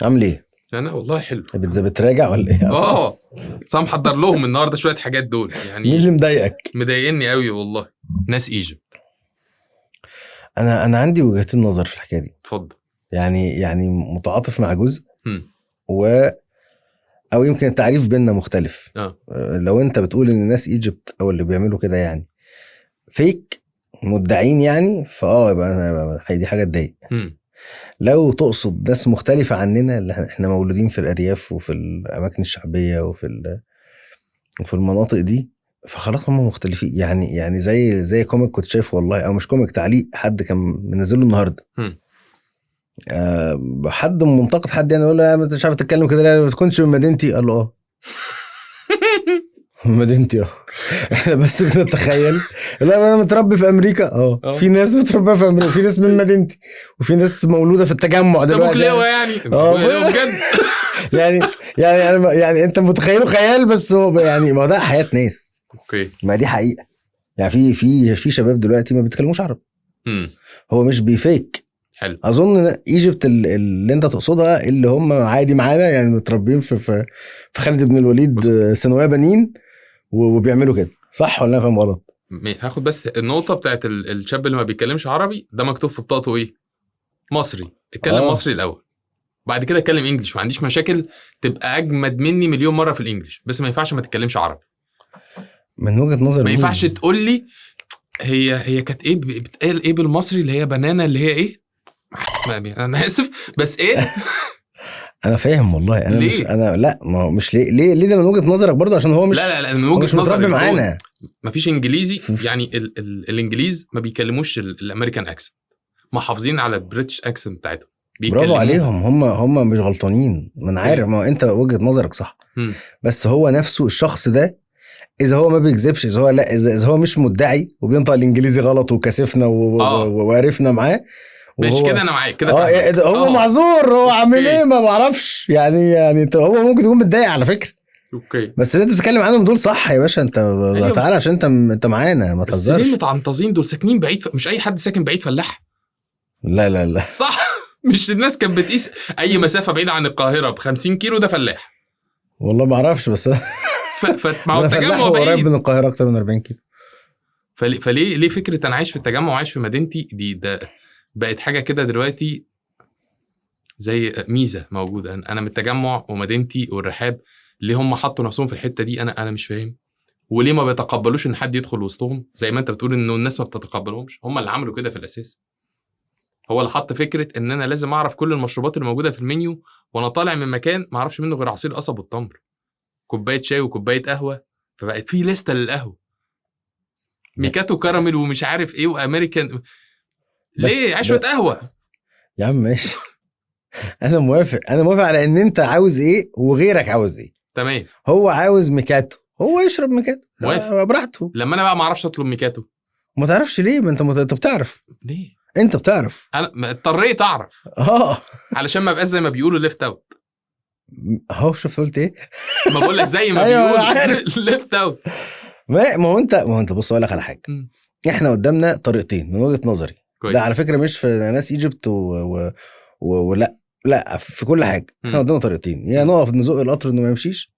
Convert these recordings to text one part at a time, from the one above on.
عامل ايه؟ انا والله حلو. بتراجع ولا ايه؟ اه، بس انا محضر لهم النهارده شوية حاجات دول يعني. مين اللي مضايقك؟ مضايقني قوي والله، ناس Egypt. انا عندي وجهتين نظر في الحكاية دي. اتفضل. يعني متعاطف مع جزء و او يمكن التعريف بيننا مختلف. لو انت بتقول ان الناس Egypt او اللي بيعملوا كده يعني fake مدعين يعني، فاه يبقى دي حاجة تضايق. لو تقصد ناس مختلفة عننا، اللي احنا مولودين في الأرياف وفي الأماكن الشعبية وفي المناطق دي، فخلاص هم مختلفين. يعني زي comic كنت شايفه والله، أو مش comic، تعليق حد كان منزله النهاردة. حد منتقد حد يعني، يقول له انت مش عارف تتكلم كده ليه، ما تكونش من مدينتي. قال له اه مدينتي، اه احنا بس بنتخيل. لا انا متربي في امريكا، اه في ناس متربيه في امريكا، وفي ناس من مدينتي، وفي ناس مولودة في التجمع دلوقتي. يعني بجد يعني انت متخيله خيال، بس هو يعني ما ده حياة ناس. okay، ما دي حقيقة. يعني في شباب دلوقتي ما بيتكلموش عربي. هو مش بي fake. حلو. اظن Egypt اللي انت تقصدها اللي هم عادي معانا يعني، متربيين في خالد بن الوليد ثانوية بنين وبيعملوا كده، صح ولا انا فاهم غلط؟ هاخد بس النقطة بتاعت الشاب اللي ما بيتكلمش عربي ده، مكتوب في بطاقته ايه؟ مصري. اتكلم مصري الاول، بعد كده اتكلم English، ما عنديش مشاكل، تبقى اجمد مني مليون مرة في ال English، بس ما ينفعش ما تتكلمش عربي. من وجهه نظر ما ينفعش تقول لي هي كانت ايه بتقال ايه بالمصري اللي هي banana اللي هي ايه، انا اسف بس ايه. انا فاهم والله. انا ليه؟ مش انا لا، ما هو مش ليه ليه ده من وجهة نظرك برضه، عشان هو مش لا من وجهة نظري معانا مفيش انجليزي يعني. الانجليز ما بيكلموش ال American accent، ما حافظين على ال British accent بتاعتهم. برافو عليهم، هم مش غلطانين. ما انا عارف، ما انت وجهة نظرك صح. بس هو نفسه الشخص ده اذا هو ما بيكذبش، اذا هو لا، اذا هو مش مدعي وبينطق الانجليزي غلط وكسفنا وعرفنا معاه مش كده، انا معاك كده. هو معذور، هو عامل ايه ما بعرفش يعني انت هو ممكن يكون متضايق على فكرة. okay، بس اللي انت بتتكلم عنهم دول صح يا باشا. انت أيوة، تعالى عشان انت معانا، ما تهزرش. بس ليه متعنطزين دول؟ ساكنين بعيد مش اي حد ساكن بعيد فلاح. لا لا لا صح. مش الناس كانت بتقيس اي مسافة بعيدة عن القاهرة ب 50 كيلو ده فلاح؟ والله ما اعرفش، بس ما هو التجمع بعيد، قريب من القاهرة اكتر من 40 كيلو. فليه ليه فكرة انا عايش في التجمع وعايش في مدينتي دي، ده بقت حاجة كده دلوقتي زي ميزة موجودة. أنا من التجمع ومدينتي والرحاب، ليه هم حطوا نفسهم في الحتة دي؟ أنا مش فاهم. وليه ما بيتقبلوش إن حد يدخل وسطهم؟ زي ما أنت بتقول إنه الناس ما بتتقبلهمش، هم اللي عملوا كده في الأساس. هو اللي حط فكرة إن أنا لازم أعرف كل المشروبات اللي موجودة في المنيو، وأنا طالع من مكان ما أعرفش منه غير عصير قصب والتمر، كوباية شاي وكوباية قهوة. فبقت في لستة للقهوة، ميكاتو كراميل ومش عارف إيه وأمريكان. ليه عشوة قهوة يا عم؟ ماشي. انا موافق، انا موافق على ان انت عاوز ايه وغيرك عاوز ايه. تمام. هو عاوز ميكاتو، هو يشرب ميكاتو براحته. لما انا بقى ما اعرفش اطلب ميكاتو. ما تعرفش ليه؟ ما انت بتعرف ليه؟ انت بتعرف. انا اضطريت اعرف علشان ما ابقاش زي ما بيقولوا left out. اهو شفت قلت ايه؟ ما بقول لك زي ما بيقولوا left out. ما هو انت بص اقول لك على حاجة. احنا قدامنا طريقتين من وجهه نظري. كويس. ده على فكرة مش في ناس Egypt ولا لا، في كل حاجة. احنا قدامنا طريقتين، يا نقف نزق القطر انه ما يمشيش،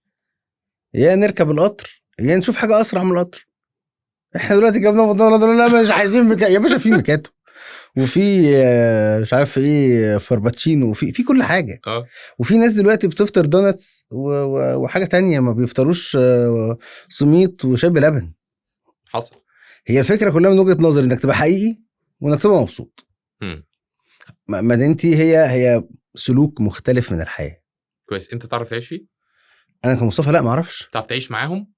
يا نركب القطر، يا نشوف حاجة اسرع من القطر. احنا دلوقتي جبنا لا مش عايزين يا باشا، في ميكاتو وفي مش عارف ايه فرباتشينو وفي كل حاجة. وفي ناس دلوقتي بتفطر donuts وحاجه تانية، ما بيفطروش سميط وشاي بلبن. حصل. هي الفكرة كلها من وجهه نظري انك تبقى حقيقي وانك تبقى مبسوط. مدينتي هي سلوك مختلف من الحياة. كويس. انت تعرف تعيش فيه؟ انا كمصطفى لا ما اعرفش. تعرف تعيش معاهم؟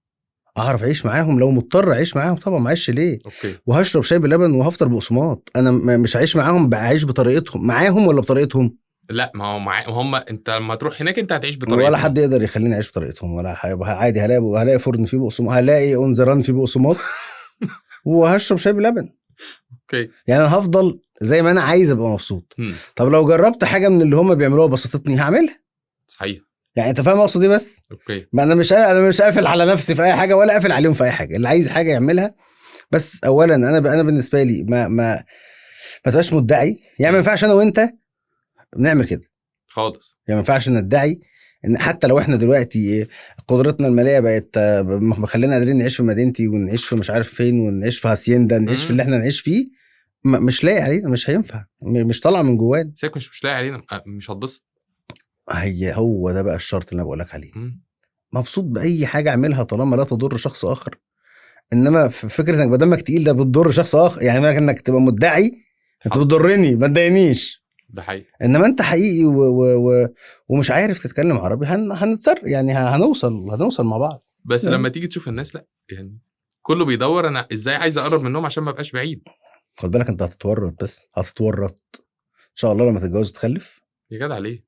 اعرف اعيش معاهم لو مضطر اعيش معاهم طبعا، ما اعيش ليه؟ okay. وهشرب شاي بلبن وهفطر بقسماط. انا مش هعيش معاهم، بعيش بطريقتهم معاهم ولا بطريقتهم؟ لا، ما هو هم انت لما تروح هناك انت هتعيش بطريقتهم، ولا حد يقدر يخليني اعيش بطريقتهم ولا عادي. هلاقي فرن فيه بقسماط، هلاقي اونزران فيه بقسماط وهشرب شاي بلبن. okay. يعني انا هفضل زي ما انا عايز ابقى مبسوط. طب لو جربت حاجة من اللي هم بيعملوها بسطتني هعملها. صحيح. يعني انت فاهم اقصد ايه؟ بس okay. ما انا مش قافل على نفسي في اي حاجة ولا قافل عليهم في اي حاجة. اللي عايز حاجة يعملها. بس اولا انا بالنسبة لي ما تبقاش مدعي. يعني ما ينفعش انا وانت نعمل كده. خالص. يعني ما ينفعش ندعي ان حتى لو احنا دلوقتي قدرتنا المالية بقت مخلينا قادرين نعيش في مدينتي ونعيش في مش عارف فين ونعيش في هاسيندا، نعيش في اللي احنا نعيش فيه، مش لاقي علينا، مش هينفع، مش طالعه من جوانا. سيبك مش لاقي علينا، مش هتبسط. هي هو ده بقى الشرط اللي انا بقول لك عليه. مبسوط باي حاجة اعملها طالما لا تضر شخص اخر. انما فكرة انك بدمك تقيل ده بتضر شخص اخر، يعني انك تبقى مدعي انت بتضرني ما تضايقنيش، ده حقيقي. انما انت حقيقي ومش عارف تتكلم عربي، هنتصر يعني، هنوصل مع بعض. بس لما تيجي تشوف الناس لا، يعني كله بيدور انا ازاي عايز اقرب منهم عشان ما ابقاش بعيد. خد بالك انت هتتورط، بس هتتورط ان شاء الله لما تتجوز وتخلف. يا جدع ليه؟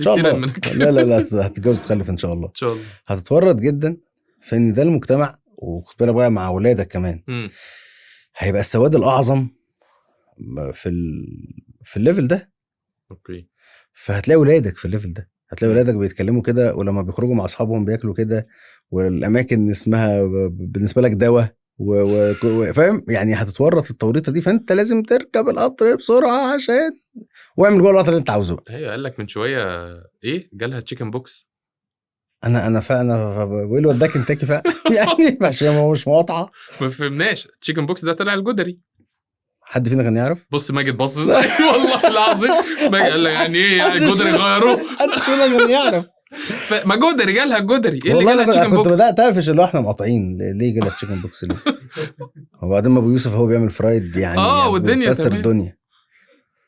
ان شاء الله. لا لا لا، هتتجوز وتخلف ان شاء الله. ان شاء الله هتتورط جدا في ان ده المجتمع، وخد بالك بقى مع اولادك كمان. هيبقى السواد الاعظم في ال level ده. okay. فهتلاقي ولادك في ال level ده، هتلاقي ولادك بيتكلموا كده، ولما بيخرجوا مع اصحابهم بياكلوا كده، والاماكن اسمها بالنسبة لك دواء فاهم يعني. هتتورط التوريطه دي، فانت لازم تركب القطر بسرعة عشان واعمل جوه القطر اللي انت عاوزه بقى. ايوه، قال لك من شوية ايه جالها chicken pox. انا فعلا بقول وداك كنتاكي فعلا يعني عشان هو مش مقاطعه. ما فهمناش chicken pox ده طلع الجدري. حد فينا كان يعرف؟ بص ماجد بص ازاي والله العظيم. ماجد قال لك يعني ايه يعني الجدري غيروه؟ حد فينا كان يعرف؟ ما جدري جالها الجدري. ايه اللي جالها chicken pox؟ كنت بدات اقفش اللي احنا مقاطعين ليه جالها chicken pox ليه. وبعدين ما ابو يوسف هو بيعمل fried يعني، والدنيا كسر الدنيا.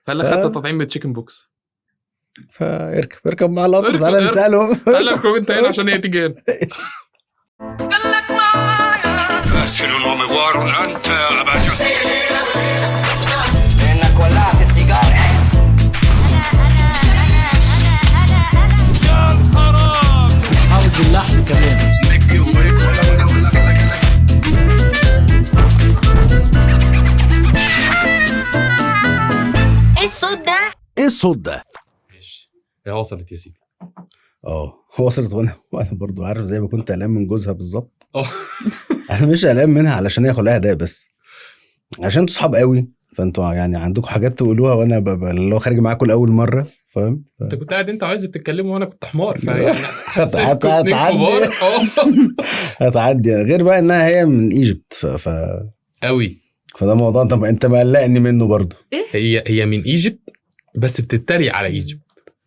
فقال لك خدت تطعيم من chicken pox. فاركب اركب مع القطر، تعالى نسالهم. تعالى اركب انت هنا عشان هي تيجي هنا. انك ولعت سيجار اكس. يا الحرام، عاوز اللحم كمان. ايه الصوت ده؟ ايه الصوت ده؟ ماشي، هي وصلت يا سيدي. وصلت. وانا برضو عارف زي ما كنت قلقان من جوزها بالظبط. انا مش قلقان منها علشان هي خلقها ضيق، بس عشان انتوا صحاب قوي، فانتوا يعني عندكم حاجات تقولوها، وانا اللي هو خارج معاكم لاول مرة، فاهم؟ انت كنت قاعد انت عايز تتكلموا وانا كنت حمار، فيعني حسيتكم اتنين كبار. هتعدي. غير بقى انها هي من Egypt قوي، فده موضوع انت مقلقني منه برضو. إيه؟ هي من Egypt بس بتتريق على Egypt.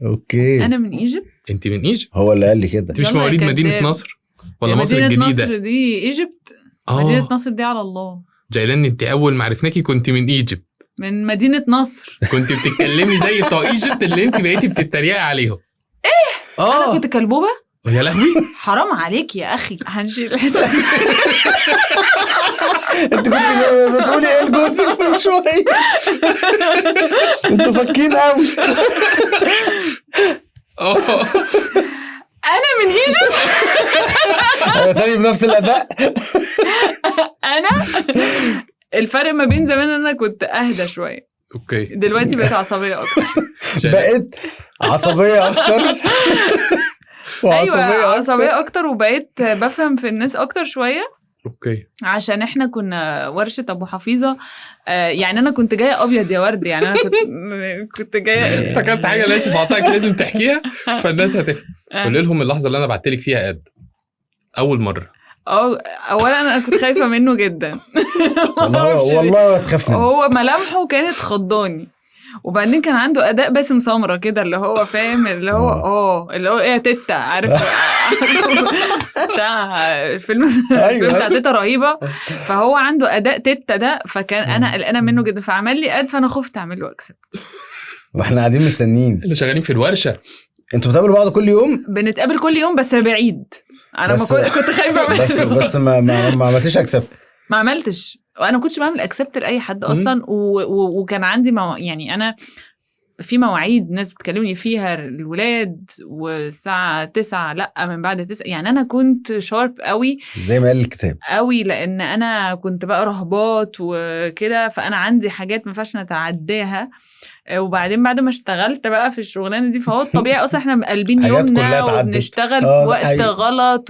okay، انا من Egypt. انت من Egypt؟ هو اللي قال لي كده. انت مش مواليد مدينة نصر ولا مصر الجديدة؟ مدينة نصر دي Egypt. مدينة نصر دي على الله. جايلان انت اول ما عرفناكي كنت من Egypt، من مدينة نصر. كنت بتتكلمي زي بتوع Egypt اللي انت بقيتي بتتريقي عليهم. ايه؟ انا كنت كلبوبه؟ يا لهوي، حرام عليك يا اخي. هنشيل الحتة. انت كنت بتقولي ايه لجوزك من شوية؟ انتوا فاكين قوي. انا من Egypt. انا تاني بنفس الاداء. انا الفرق ما بين زمان انا كنت اهدى شوية، okay، دلوقتي بقيت عصبية اكتر. بقيت عصبية اكتر. ايوه عصبية اكتر، وبقيت بفهم في الناس اكتر شوية. okay، عشان احنا كنا ورشه ابو حفيظة. يعني انا كنت جاية ابيض يا ورد، يعني انا كنت جاية. افتكرت حاجة لازم اعطاك، لازم تحكيها فالناس هتفهم. قول لهم اللحظة اللي انا بعتلك فيها add اول مرة. اولا انا كنت خايفة منه جدا. والله تخاف منه. هو ملامحه كانت خضاني، وبعدين كان عنده اداء باسم سمرة كده، اللي هو فاهم، اللي هو اللي هو ايه تيتا، عارف بتاع الفيلم بتاع تيتا رهيبة. فهو عنده اداء تيتا ده، فكان انا قلقانة منه جدا، فعمل لي add، فانا خفت اعمل له accept. واحنا قاعدين مستنيين اللي شغالين في الورشة. انتوا بتقابلوا بعض كل يوم؟ بنتقابل كل يوم بس بعيد. انا ما كنت خايفة منه. بس ما عملتيش accept؟ ما عملتش، وانا ما كنتش بعمل accept لاي حد اصلا. وكان عندي يعني انا في مواعيد ناس بتكلمني فيها الولاد والساعة 9، لا من بعد 9، يعني انا كنت sharp قوي زي ما قال الكتاب قوي، لان انا كنت بقى رهبات وكده، فانا عندي حاجات ما ينفعش نتعداها. وبعدين بعد ما اشتغلت بقى في الشغلانة دي، فهو الطبيعي اصلا احنا مقلبين يومنا وبنشتغل في وقت غلط.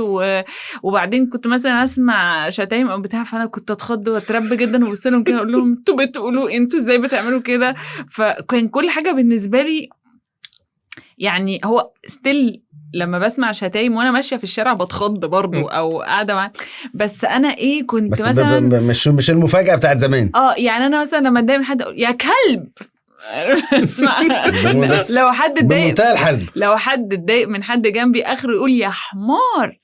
وبعدين كنت مثلا اسمع شتايم او بتاع، فانا كنت اتخض واترب جدا، وابص لهم كده اقول لهم انتوا بتقولوا انتوا ازاي بتعملوا كده. فكان كل حاجة بالنسبة لي يعني هو still لما بسمع شتايم وانا ماشية في الشارع بتخض برضو او قاعدة مع، بس انا ايه كنت بس مثلا مش المفاجاة بتاعت زمان. يعني انا مثلا لما اتضايق من حد اقول يا كلب. اسمع، لو حد اتضايق بمنتهى الحزم، لو حد اتضايق من حد جنبي اخره يقول يا حمار.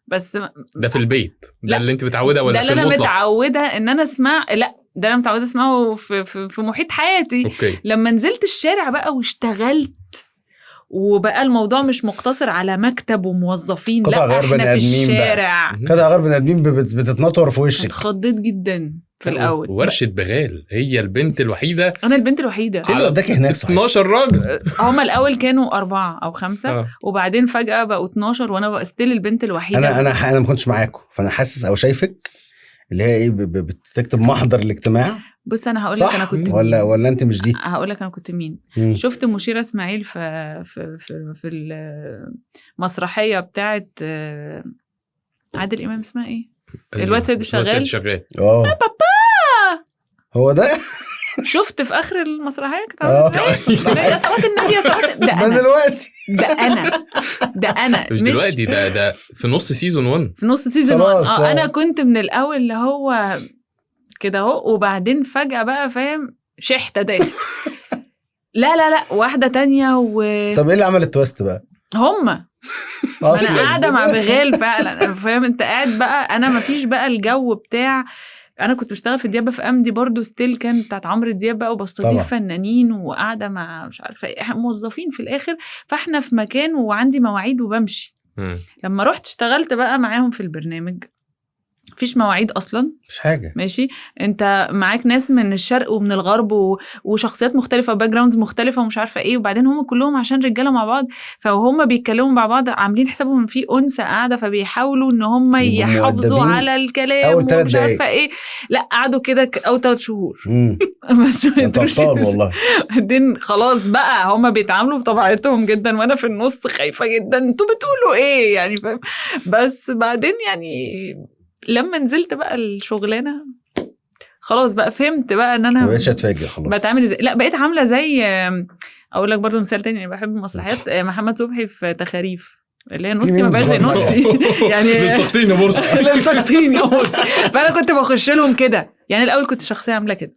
بس ده في البيت ده اللي انت متعوده ولا ده في اللي المطلق؟ انا متعوده ان انا اسمع، لا ده انا متعوده اسمعه في, في, في محيط حياتي. okay. لما نزلت الشارع بقى واشتغلت وبقى الموضوع مش مقتصر على مكتب وموظفين، لا غير احنا بني في آدمين بقى. الشارع. قطع غير بني ادمين بتتنطور في وشك. اتخضيت جدا في الاول. ورشه بغال هي البنت الوحيدة. انا البنت الوحيدة. ايه اللي وداكي هناك صحيح؟ 12 راجل. هما الاول كانوا 4 أو 5 وبعدين فجاة بقوا 12 وانا بقى still البنت الوحيدة. انا ما كنتش معاكم، فانا حاسس او شايفك اللي هي ايه بتكتب محضر الاجتماع. بص انا هقول لك انا كنت ولا انت مش دي. هقول لك انا كنت مين. شفت مشيره اسماعيل في في في, في المسرحية بتاعه عادل امام، اسمها ايه؟ الواد سيد شغال. بابا هو ده. شفت في اخر المسرحية كنت عامله ازاي؟ يا صلاة النبي يا صلاة. ده انا دلوقتي، ده انا مش دلوقتي، ده في نص season 1. في نص season 1 انا كنت من الاول اللي هو كده اهو، وبعدين فجأة بقى فاهم شحتة داخل. لا لا لا واحدة تانية. طب ايه اللي عمل ال twist بقى؟ هما انا قاعدة مع بغال فعلا، فاهم انت قاعد بقى، انا مفيش بقى الجو بتاع، انا كنت بشتغل في ديابة في امدي برضو still كان بتاعت عمرو دياب بقى، وبستضيف فنانين وقاعدة مع مش عارفة ايه موظفين في الاخر، فاحنا في مكان وعندي مواعيد وبمشي. لما رحت اشتغلت بقى معاهم في البرنامج مفيش مواعيد اصلا، مش حاجة، ماشي انت معاك ناس من الشرق ومن الغرب وشخصيات مختلفة و backgrounds مختلفة ومش عارفه ايه، وبعدين هم كلهم عشان رجاله مع بعض فهم بيتكلموا مع بعض عاملين حسابهم ان في انثى قاعدة، فبيحاولوا ان هم يحافظوا على الكلام ومش عارفه ايه. لا قعدوا كده او 3 شهور بس والله. بعدين خلاص بقى هم بيتعاملوا بطبيعتهم جدا، وانا في النص خايفة جدا انتوا بتقولوا ايه يعني، فاهم؟ بس بعدين يعني لما نزلت بقى الشغلانة خلاص بقى فهمت بقى ان انا ما بقتش اتفاجئ خلاص بتعامل ازاي. لا بقيت عامله زي، اقول لك برضو مثال تاني، انا بحب المسرحيات، محمد صبحي في تخاريف اللي هي نصي ما بقاش زي نصي يعني للتقطين يا مرسي للتقطين يا مرسي. فانا كنت بخش لهم كده يعني، الاول كنت شخصية عامله كده،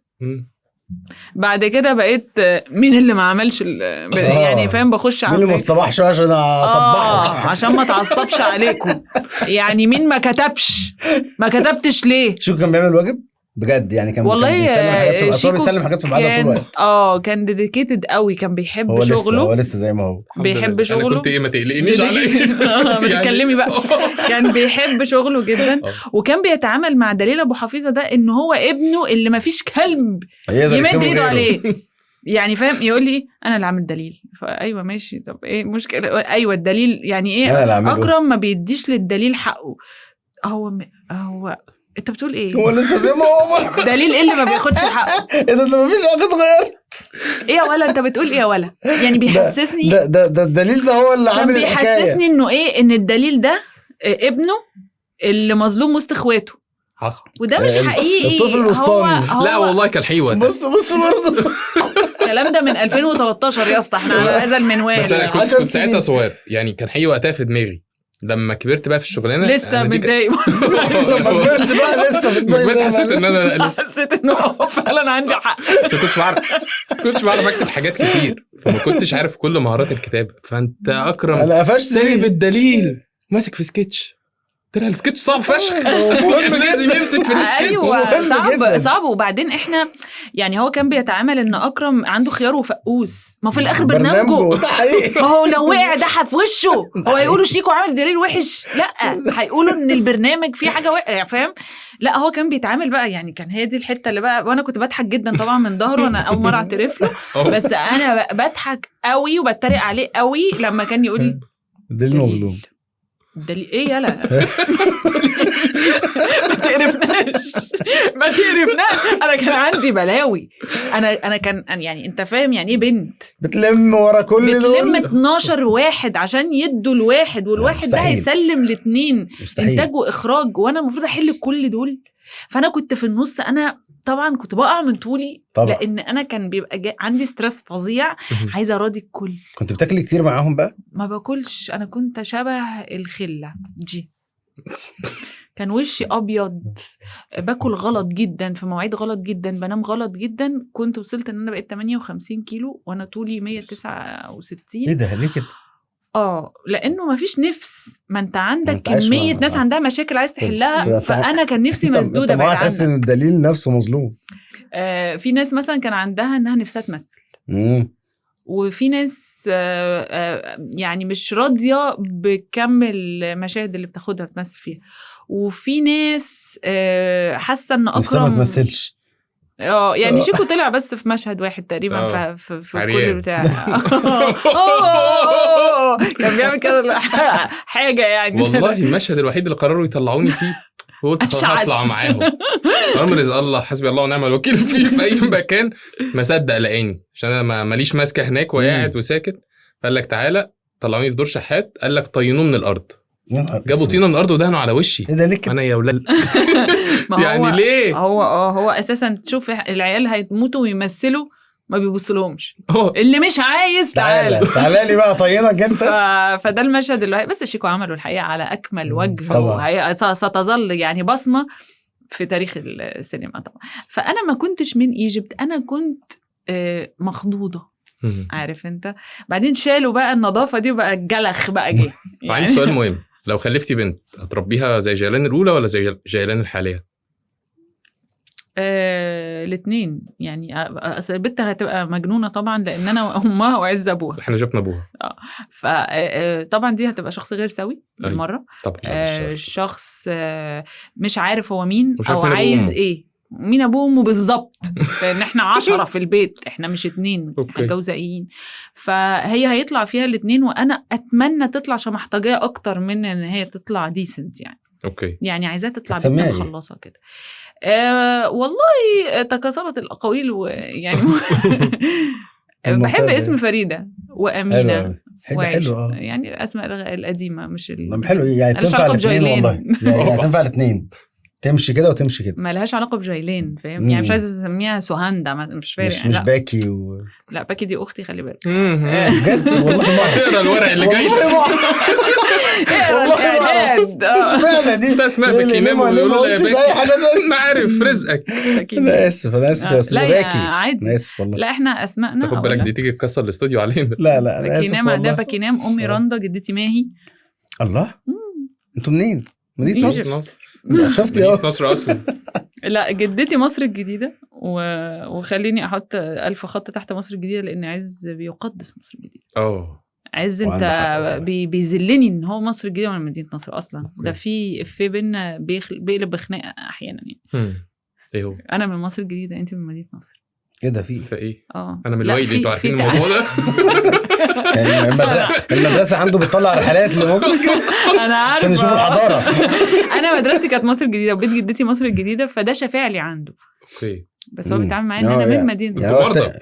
بعد كده بقيت مين اللي ما عملش يعني فاهم، بخش مين اللي ما اصطبحش عشان اصبحه عشان ما اتعصبش عليكم يعني، مين ما كتبش، ما كتبتش ليه. شو كان بيعمل واجب بجد يعني، كان والله كان بيسلم حاجات في، بيسلم حاجات في بعضها طول الوقت. كان dedicated قوي، كان بيحب شغله، هو لسه زي ما هو بيحب شغله. انا كنت ايه، ما تقلقنيش عليا ما تتكلمي بقى. كان بيحب شغله جدا، وكان بيتعامل مع دليل ابو حفيظة ده ان هو ابنه اللي ما فيش كلب يمد ايده عليه يعني فاهم، يقول لي انا اللي عامل دليل، فايوه ماشي، طب ايه مشكلة، ايوه الدليل يعني ايه، اكرم ما بيديش للدليل حقه. هو انت بتقول ايه؟ هو لسه زي ما هو. دليل ايه اللي ما بياخدش حقه؟ ايه ده، مفيش حاجة اتغيرت. ايه يا ولا انت بتقول ايه يا ولا؟ يعني بيحسسني ده الدليل ده هو اللي عامل الحكاية، بيحسسني انه ايه، ان الدليل ده ابنه اللي مظلوم وسط اخواته. حصل، وده مش حقيقي. الطفل الوسطاني. لا والله كان حقيقي. بص برضه الكلام ده من 2013 يا اسطى، احنا على هذا المنوال. بس انا كنت ساعتها صغير يعني، كان حقيقي وقتها في دماغي. لما كبرت بقى في الشغلانة لسه متضايق. لما كبرت بقى لسه متضايق، حسيت ان انا لسه حسيت انه فعلا عندي حق. بس ما كنتش بعرف اكتب حاجات كتير، فما كنتش عارف كل مهارات الكتابة. فانت اكرم انا قفشت سايب الدليل ماسك في سكتش، طلع السكتش صعب فشخ. لازم يمسك في السكتش. ايوه صعب. وبعدين احنا يعني هو كان بيتعامل ان اكرم عنده خيار وفقوس، ما في الاخر برنامجه ما هو لو وقع ده في وشه، هو هيقولوا شيكو عامل دليل وحش؟ لا، هيقولوا ان البرنامج فيه حاجة وقع، فاهم؟ لا هو كان بيتعامل بقى يعني، كان هي دي الحتة اللي بقى، وانا كنت بضحك جدا طبعا من ظهره، انا اول مرة اعترف له، بس انا بضحك قوي وبتريق عليه قوي لما كان يقول لي دليل مظلوم. دليل ايه يلا ما تقرفناش ما تقرفناش. انا كان عندي بلاوي، انا كان يعني انت فاهم يعني ايه بنت بتلم ورا كل دول، بتلم 12 واحد عشان يدوا الواحد، والواحد ده هيسلم الاثنين انتاج واخراج، وانا المفروض احل كل دول. فانا كنت في النص، انا طبعا كنت بقع من طولي طبعا. لان انا كان بيبقى عندي stress فظيع، عايزه اراضي الكل. كنت بتاكلي كتير معاهم بقى؟ ما باكلش، انا كنت شبه الخلة دي. كان وشي ابيض، باكل غلط جدا في مواعيد غلط جدا، بنام غلط جدا. كنت وصلت ان انا بقيت 58 كيلو وانا طولي 169. ايه ده ليه كده؟ لانه ما فيش نفس. ما انت عندك كمية ناس عندها مشاكل عايز تحلها، فانا كان نفسي مسدودة. بعد عنك تحس ان الدليل نفسه مظلوم. في ناس مثلا كان عندها انها نفسها تمثل، وفي ناس يعني مش راضية بكم المشاهد اللي بتاخدها تمثل فيها، وفي ناس حاسه ان اكرم ما تمثلش. يعني شيكو طلع بس في مشهد واحد تقريبا في كل بتاع. كان بيعمل كده حاجة يعني. والله المشهد الوحيد اللي قرروا يطلعوني فيه قلت هطلع معاهم. امر الله حسبي الله ونعم الوكيل فيه في اي مكان. ما صدق لقاني عشان انا ماليش ماسكه هناك وقاعد وساكت. قال لك تعالى، طلعوني في دور شحات. قال لك طينوه من الارض، جابوا طينه من الارض ودهنوا على وشي. ايه ده ليه كده؟ انا يا ولاد يعني ليه؟ هو اساسا تشوف العيال هيموتوا ويمثلوا ما بيبصلهمش. اللي مش عايز تعالى تعالى لي بقى طينك انت. فده المشهد اللي بس شيكو عمله الحقيقة على اكمل وجه، وهي ستظل يعني بصمة في تاريخ السينما طبعا. فانا ما كنتش من ايجيبت، انا كنت مخضوضه، عارف انت. بعدين شالوا بقى النظافة دي وبقى الجلخ بقى جه. يعني عندي سؤال مهم، لو خلفتي بنت هتربيها زي جيلان الاولى ولا زي جيلان الحالية؟ الاثنين يعني. اصل البنت هتبقى مجنونة طبعا لان انا امها وعز ابوها، احنا شفنا ابوها. فطبعا دي هتبقى شخص غير سوي بالمرة. طبعا شخص مش عارف هو مين او عايز ايه، مين ابوه وامه بالظبط، لان احنا 10 في البيت، احنا مش 2 جوزائيين. فهي هيطلع فيها الاثنين، وانا اتمنى تطلع شمحتاجيه اكتر من ان هي تطلع decent يعني. okay يعني عايزاها تطلع بنت مخلصة كده. والله تكاثرت الاقاويل ويعني بحب اسم فريدة وامينه. حلو يعني الاسماء القديمة مش حلو يعني، تنفع الاثنين والله. يعني تنفع الاثنين، تمشي كده وتمشي كده، ما لهاش علاقة بجايلين فاهم يعني. مش عايزه اسميها سهندة، مش فارق. مش باكي لا باكي دي اختي، خلي بالك. بجد والله ما تقرا الورق اللي جاي. والله ما اشمعنى دي ده اسمها باكينام ويقولوا لها يا باكي انا عارف رزقك. انا اسف، انا اسف يا استاذ باكي، انا اسف والله. لا احنا اسمائنا، تاخد بالك دي تيجي تكسر الاستوديو علينا. لا لا انا اسف والله. ده باكينام، امي رندا، جدتي ماهي. الله، انتوا منين؟ مدينة نصر. شفتي مدينة نصر أصلا؟ لا جدتي مصر الجديدة، وخليني أحط 1000 خط تحت مصر الجديدة لأن عز بيقدس مصر الجديدة. عز أنت بيذلني إن هو مصر الجديدة وأنا مدينة نصر أصلا. ده في بينا بيقلب بخناقة أحيانا يعني. إيه هو؟ أنا من مصر الجديدة، أنت من مدينة نصر. ايه ده في ايه؟ انا من الويل، انتوا عارفين الموضوع ده. يعني المدرسة عنده بتطلع رحلات لمصر كده. انا عارفه عشان يشوف الحضارة. انا مدرستي كانت مصر الجديدة وبيت جدتي مصر الجديدة، فده شفع لي عنده. okay بس هو بيتعامل معايا ان انا من مدينة برضه.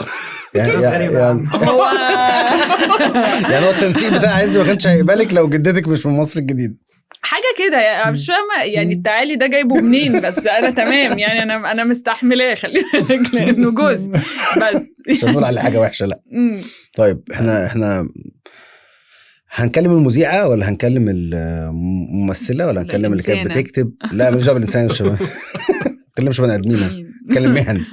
يعني هو التنسيق بتاع عز ما كانش هيقبلك لو جدتك مش من مصر الجديدة، حاجة كده يعني. مش فاهمه يعني التعالي ده جايبه منين، بس انا تمام يعني، انا مستحملاه، خلي بالك لانه جوزي بس. مش هنقول على حاجة وحشة لا. طيب احنا هنكلم المذيعه ولا هنكلم الممثلة ولا هنكلم اللي كانت بتكتب؟ لا مش جاب الانسان، مش نكلمش بني ادمين، نكلم مهن.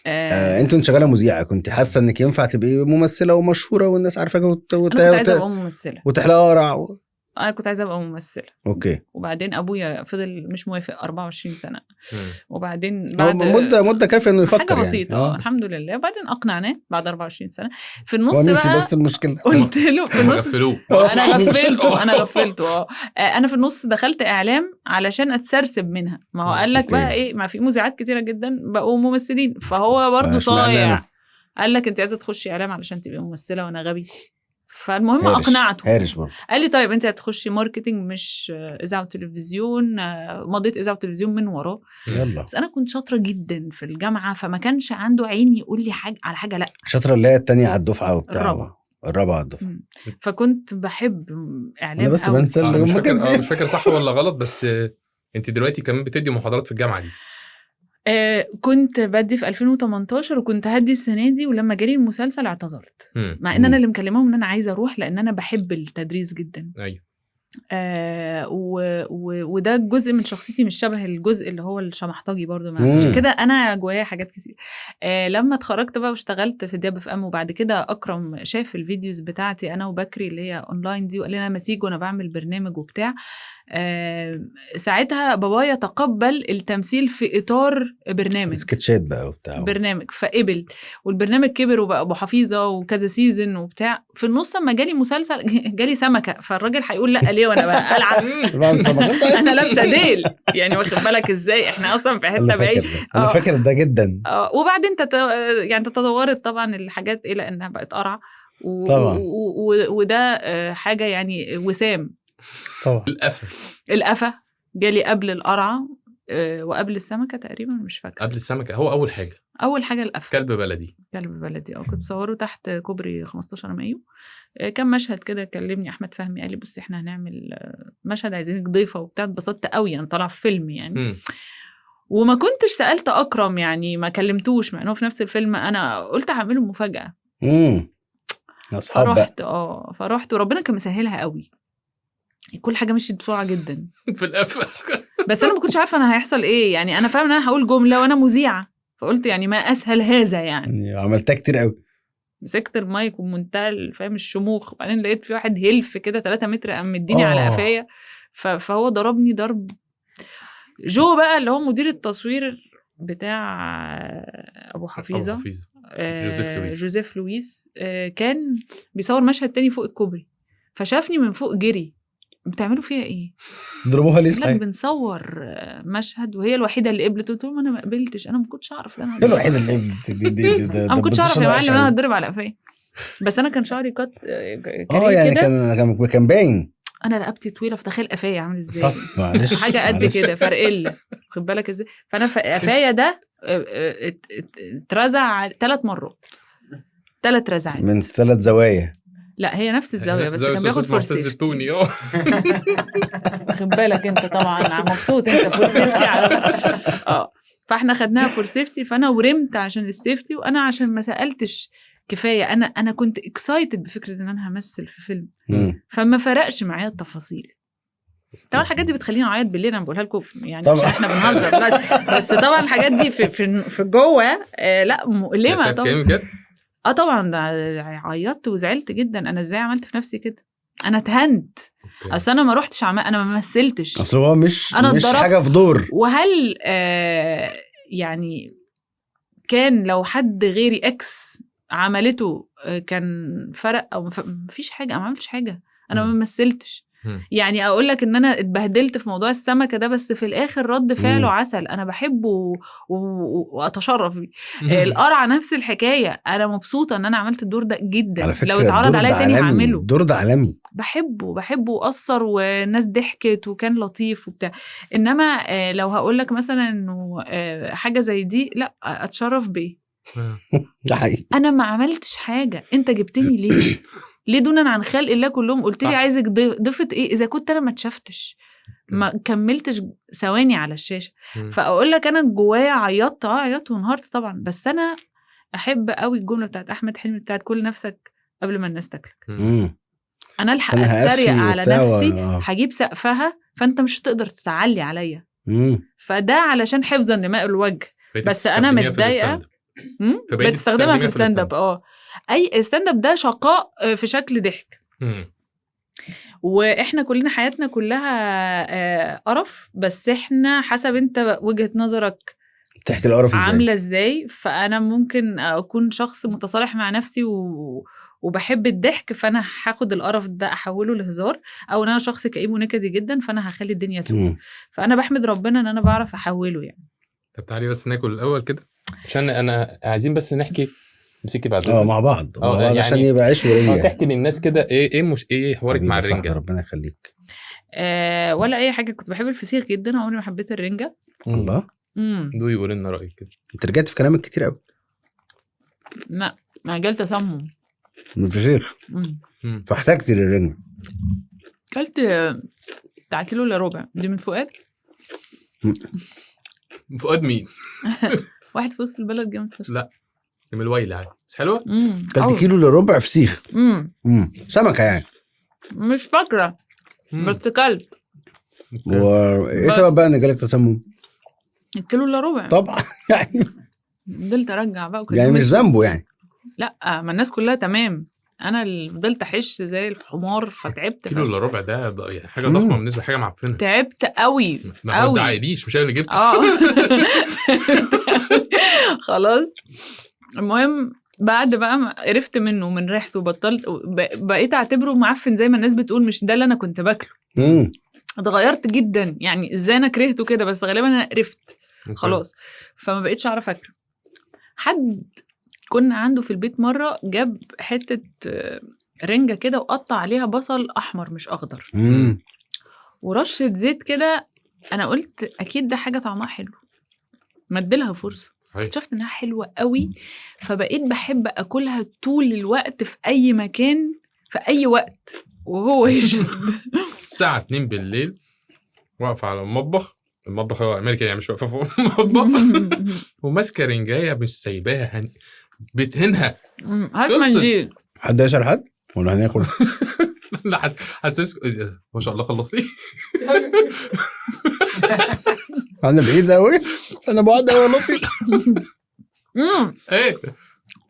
انتوا شغالة مذيعه، كنت حاسه انك ينفع تبقي ممثلة ومشهوره والناس عارفاك انا كنت عايزه ابقى ممثلة وتحلق قرع انا كنت عايزه ابقى ممثلة. okay. وبعدين ابويا فضل مش موافق 24 سنة. وبعدين بعد مده كافيه انه يفكر حاجة يعني. بسيطة الحمد لله. وبعدين اقنعناه بعد 24 سنة. في النص بقى بس المشكلة قلت له في النص انا غفلته انا في النص دخلت اعلام علشان اتسرسب منها. ما هو قال لك بقى ايه، ما في مذيعات كتيرة جدا بقوا ممثلين، فهو برضه صايع قال لك انت عايزه تخشي اعلام علشان تبقي ممثلة وانا غبي. فالمهم اقنعته. هارش برضه. قال لي طيب انت هتخشي marketing مش اذاعة وتلفزيون. مضيت اذاعة وتلفزيون من وراه. يلا. بس انا كنت شاطرة جدا في الجامعة، فما كانش عنده عين يقول لي حاجة على حاجة. لا شاطرة اللي هي الثانية على الدفعة وبتاع الرابعة على الدفعة. فكنت بحب اعلام. انا بس بنسى مش فاكر صح ولا غلط، بس انت دلوقتي كمان بتدي محاضرات في الجامعة دي. كنت بدي في 2018 وكنت هدي السنة دي، ولما جالي المسلسل اعتذرت، مع ان انا اللي مكلماهم ان انا عايزه اروح لان انا بحب التدريس جدا. ايوه. وده جزء من شخصيتي، مش شبه الجزء اللي هو الشمحطجي برضو، عشان كده انا جوايا حاجات كتير. لما اتخرجت بقى واشتغلت في دياب FM، وبعد كده اكرم شاف ال videos بتاعتي انا وبكري اللي هي اونلاين دي، وقال لنا ما تيجوا انا بعمل برنامج وبتاع. ساعتها بابايا تقبل التمثيل في اطار برنامج سكتشات بقى وبتاع برنامج، فقبل، والبرنامج كبر وبقى ابو حفيظة وكذا season وبتاع. في النص لما جالي مسلسل جالي سمكة، فالراجل هيقول لا ليه وانا بقى العب انا لابسه ديل يعني، واخد بالك ازاي احنا اصلا في حتة بعيد. انا فاكر ده جدا. وبعدين يعني تطورت طبعا الحاجات الى انها بقت قرعه وده حاجة يعني وسام طبعا. القفا جالي قبل القرعة وقبل السمكة تقريبا، مش فاكره. قبل السمكة هو اول حاجة القفا. كلب بلدي. كنت بصورة تحت كوبري 15 مايو. كان مشهد كده، كلمني احمد فهمي قال لي بصي احنا هنعمل مشهد عايزينك ضيفه وبتاع. اتبسطت قوي، انا طالعه في فيلم يعني. وما كنتش سالت اكرم يعني، ما كلمتوش، مع انه في نفس الفيلم. انا قلت هعمله مفاجاة. اصحاب بقى. فرحت وربنا كان مسهلها قوي، كل حاجة مشيت بسرعة جدا في القفا. بس انا ما كنتش عارفه انا هيحصل ايه يعني. انا فاهمه ان انا هقول جملة وانا مذيعه، فقلت يعني ما اسهل هذا يعني. عملتها كتير قوي. مسكت المايك ومنتهى فاهم الشموخ، وبعدين لقيت في واحد هلف كده 3 متر قام مديني على قفايا. فهو ضربني ضرب. جو بقى اللي هو مدير التصوير بتاع ابو حفيظة، جوزيف لويس، كان بيصور مشهد تاني فوق الكوبري، فشافني من فوق جري. بتعملوا فيها ايه؟ تضربوها ليه؟ لك بنصور مشهد، وهي الوحيدة اللي قبلت. قلت لهم انا ما قبلتش، انا ما كنتش اعرف. انا الوحيدة اللي قبلت دي انا ما كنتش اعرف يا معلم انا هتضرب على قفايا. بس انا كان شعري cut يعني كان باين. انا رقبتي طويلة، فتخيل قفايا عامل ازاي. طب معلش حاجة قد كده فرقله، خد بالك ازاي. فانا قفايا ده اترزع 3 مرات، 3 رزعات من 3 زوايا. لا هي نفس الزاوية، بس كان بياخد for safety. خد بالك انت طبعا مبسوط انت for safety على فاحنا خدناها for safety. فانا ورمت عشان ال safety، وانا عشان ما سالتش كفاية. انا كنت excited بفكره ان انا همثل في فيلم، فما فرقش معايا التفاصيل. طبعا الحاجات دي بتخليني اعيط بالليل، انا بقولها لكم يعني عشان احنا بنهزر، بس طبعا الحاجات دي في جوه لا مؤلمة طبعا. طبعا عيطت وزعلت جدا. انا ازاي عملت في نفسي كده؟ انا اتهنت. اصل انا ما روحتش انا ما مثلتش، اصل هو مش حاجة في دور. وهل يعني كان لو حد غيري X عملته كان فرق؟ او مفيش حاجة، انا ما عملتش حاجة، انا ما مثلتش. يعني اقول لك ان انا اتبهدلت في موضوع السمكة ده، بس في الاخر رد فعله عسل، انا بحبه واتشرف بيه. القرعة نفس الحكاية، انا مبسوطة ان انا عملت الدور ده جدا. لو اتعرض عليا تاني هعمله. الدور ده عالمي، بحبه واثر، والناس ضحكت وكان لطيف وبتاع. انما لو هقول لك مثلا انه حاجة زي دي، لا اتشرف بيه. ده حقيقي. انا ما عملتش حاجة، انت جبتني ليه؟ ليه دونا عن خلق الله كلهم؟ قلت لي عايزك ضيفه ايه اذا كنت انا ما اتشفتش، ما كملتش ثواني على الشاشة. فاقول لك انا جوايا عيطت، عيطت وانهارت طبعا. بس انا احب قوي الجملة بتاعت احمد حلمي بتاعت كل نفسك قبل ما الناس تاكلك. انا الحق اتريق على نفسي، هجيب سقفها، فانت مش هتقدر تتعلي عليا. فده علشان حفظا لماء الوجه. بس انا متضايقة. بتستخدمها في ال stand up. اي stand up ده شقاء في شكل ضحك. واحنا كلنا حياتنا كلها قرف، بس احنا حسب انت وجهة نظرك تحكي القرف ازاي، عامله ازاي. فانا ممكن اكون شخص متصالح مع نفسي وبحب الضحك، فانا هاخد القرف ده احوله لهزار، او ان انا شخص كئيب ونكدي جدا فانا هخلي الدنيا سودة. فانا بحمد ربنا ان انا بعرف احوله يعني. طب تعالي بس ناكل الاول كده، عشان انا عايزين بس نحكي مسكي بعد مع بعض يعني عشان يبقى عيش ورنجة. تحكي للناس كده ايه مش ايه حوارك مع الرنجة. ربنا يخليك. ولا اي حاجة، كنت بحب الفسيخ جدا، عمري ما حبيت الرنجة. الله. دو يقول لنا رايك كده. انت رجعت في كلامك كتير قوي. ما جالت اسمم من الفسيخ. فاحتجت للرنجة. كلت بتاع كيلو الا ربع دي من فؤاد. فؤاد مين؟ واحد في وسط البلد جامد فشخ. لا من الويل عادي، بس حلوة. كلت كيلو الا ربع فسيخ. سمكة يعني مش فاكره بس كلت. وايه سبب بقى ان جالك تسمم؟ الكيلو الا ربع طبعا يعني فضلت ارجع بقى يعني مش ذنبه يعني. لا ما الناس كلها تمام، انا اللي فضلت احش زي الحمار فتعبت. كيلو الا ربع ده يعني حاجة ضخمة بالنسبة لحاجة معفنه. تعبت قوي ما تزعقليش، مش انا اللي جبت. خلاص المهم بعد بقى ما قرفت منه من ريحته بطلت، بقيت اعتبره معفن زي ما الناس بتقول، مش ده اللي انا كنت باكله. اتغيرت جدا يعني، ازاي انا كرهته كده، بس غالبا انا قرفت خلاص، فما بقيتش اعرف اكله. حد كنا عنده في البيت مرة جاب حتة رنجة كده وقطع عليها بصل أحمر مش أخضر ورشة زيت كده، أنا قلت أكيد ده حاجة طعمها حلو، ما اديلها فرصة. اكتشفت إنها حلوة قوي، فبقيت بحب أكلها طول الوقت في أي مكان في أي وقت. وهو يشرب الساعة 2 بالليل واقفة على المطبخ، المطبخ هو أمريكا يعني مش واقفة فوق المطبخ وماسكة رنجاية مش سايباها بتهنها. هات منديل. حد يسأل حد ولا هناكل؟ لا حسس ما شاء الله خلصتي. انا بعيد قوي، انا بعد قوي لطي. ايه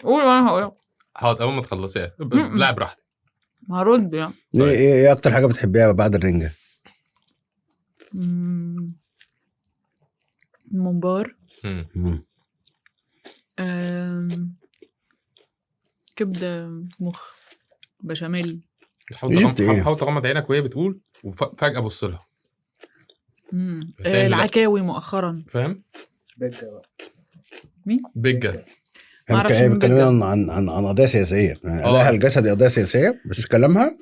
قول وانا هقول. حاضر اول ما تخلصيها لا براحتك هرد يعني. ايه اكتر حاجة بتحبيها بعد الرنجه؟ ممبار، كبده، مخ، بشاميل. حاول تغمض عينك وهي بتقول وفجاة بص لها. العكاوي مؤخرا، فاهم؟ بيجا بقى. مين بيجا؟ هي بتكلمنا عن عن عن قضية سياسية، ادائها الجسدي قضية سياسية، بس كلامها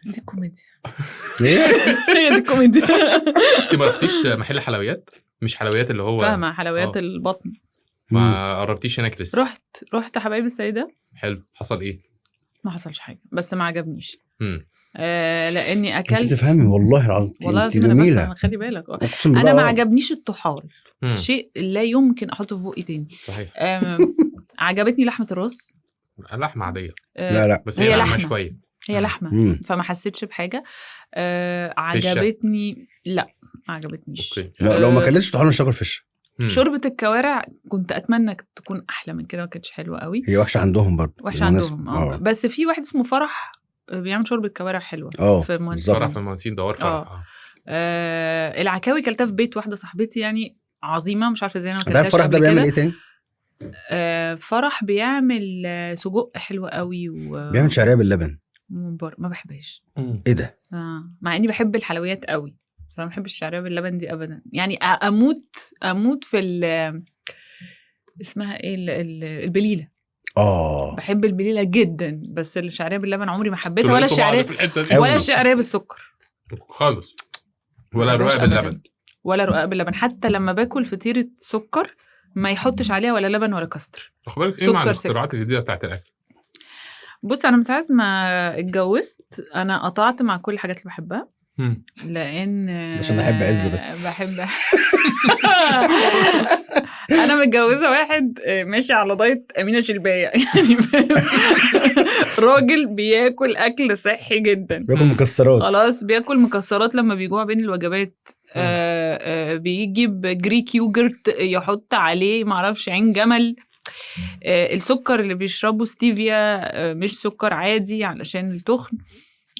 دي كوميديا. ايه هي دي كوميديا. انت ما رحتيش محل حلويات؟ مش حلويات اللي هو فاهمه، حلويات البطن. ما قربتيش هناك لسه؟ رحت حبايب السيدة. حلو، حصل ايه؟ ما حصلش حاجة، بس ما عجبنيش. لاني اكلت. انت تفهمي والله العظيم، والله جميلة، خلي بالك. انا ما عجبنيش الطحال، شيء لا يمكن احطه في بقي تاني. صحيح. عجبتني لحمه الراس، لحمه عادية. لا لا بس هي لحمه شوية، هي لحمه فما حسيتش بحاجة. عجبتني. لا ما عجبتنيش. لا لو ما اكلتش طحال مش هاكل فش. شوربة الكوارع كنت اتمنى تكون احلى من كده، ما كانتش حلوة قوي. هي وحشة عندهم برضه، وحشة عندهم. بس في واحد اسمه فرح بيعمل شوربة كوارع حلوة في المهندسين. فرح في المهندسين، دوار فرح. العكاوي كلتها في بيت واحدة صاحبتي يعني عظيمة، مش عارفه ازاي انا ما كلتهاش. فرح ده بيعمل ايه تاني؟ فرح بيعمل سجق حلو قوي، بيعمل شعرية باللبن. ما بحبهاش. ايه ده؟ مع اني بحب الحلويات قوي، بس انا ما بحبش الشعرية باللبن دي ابدا. يعني اموت في اسمها ايه البليله. بحب البليله جدا، بس الشعرية باللبن عمري ما حبيتها، ولا الشعرية ولا الشعرية بالسكر خالص، ولا رقاق باللبن، ولا رقاق باللبن. حتى لما باكل فطيره سكر ما يحطش عليها ولا لبن ولا كاستر. اخبارك ايه مع الاختراعات الجديدة بتاعت الاكل؟ بص انا من ساعة ما اتجوزت انا قطعت مع كل الحاجات اللي بحبها، لان عشان احب عز بس بحب. انا متجوزة واحد ماشي على دايت امينه شلبايه يعني، راجل بياكل اكل صحي جدا، بياكل مكسرات. خلاص بياكل مكسرات لما بيجوع بين الوجبات. بيجيب Greek yogurt يحط عليه معرفش عين جمل. السكر اللي بيشربه ستيفيا، مش سكر عادي علشان التخن.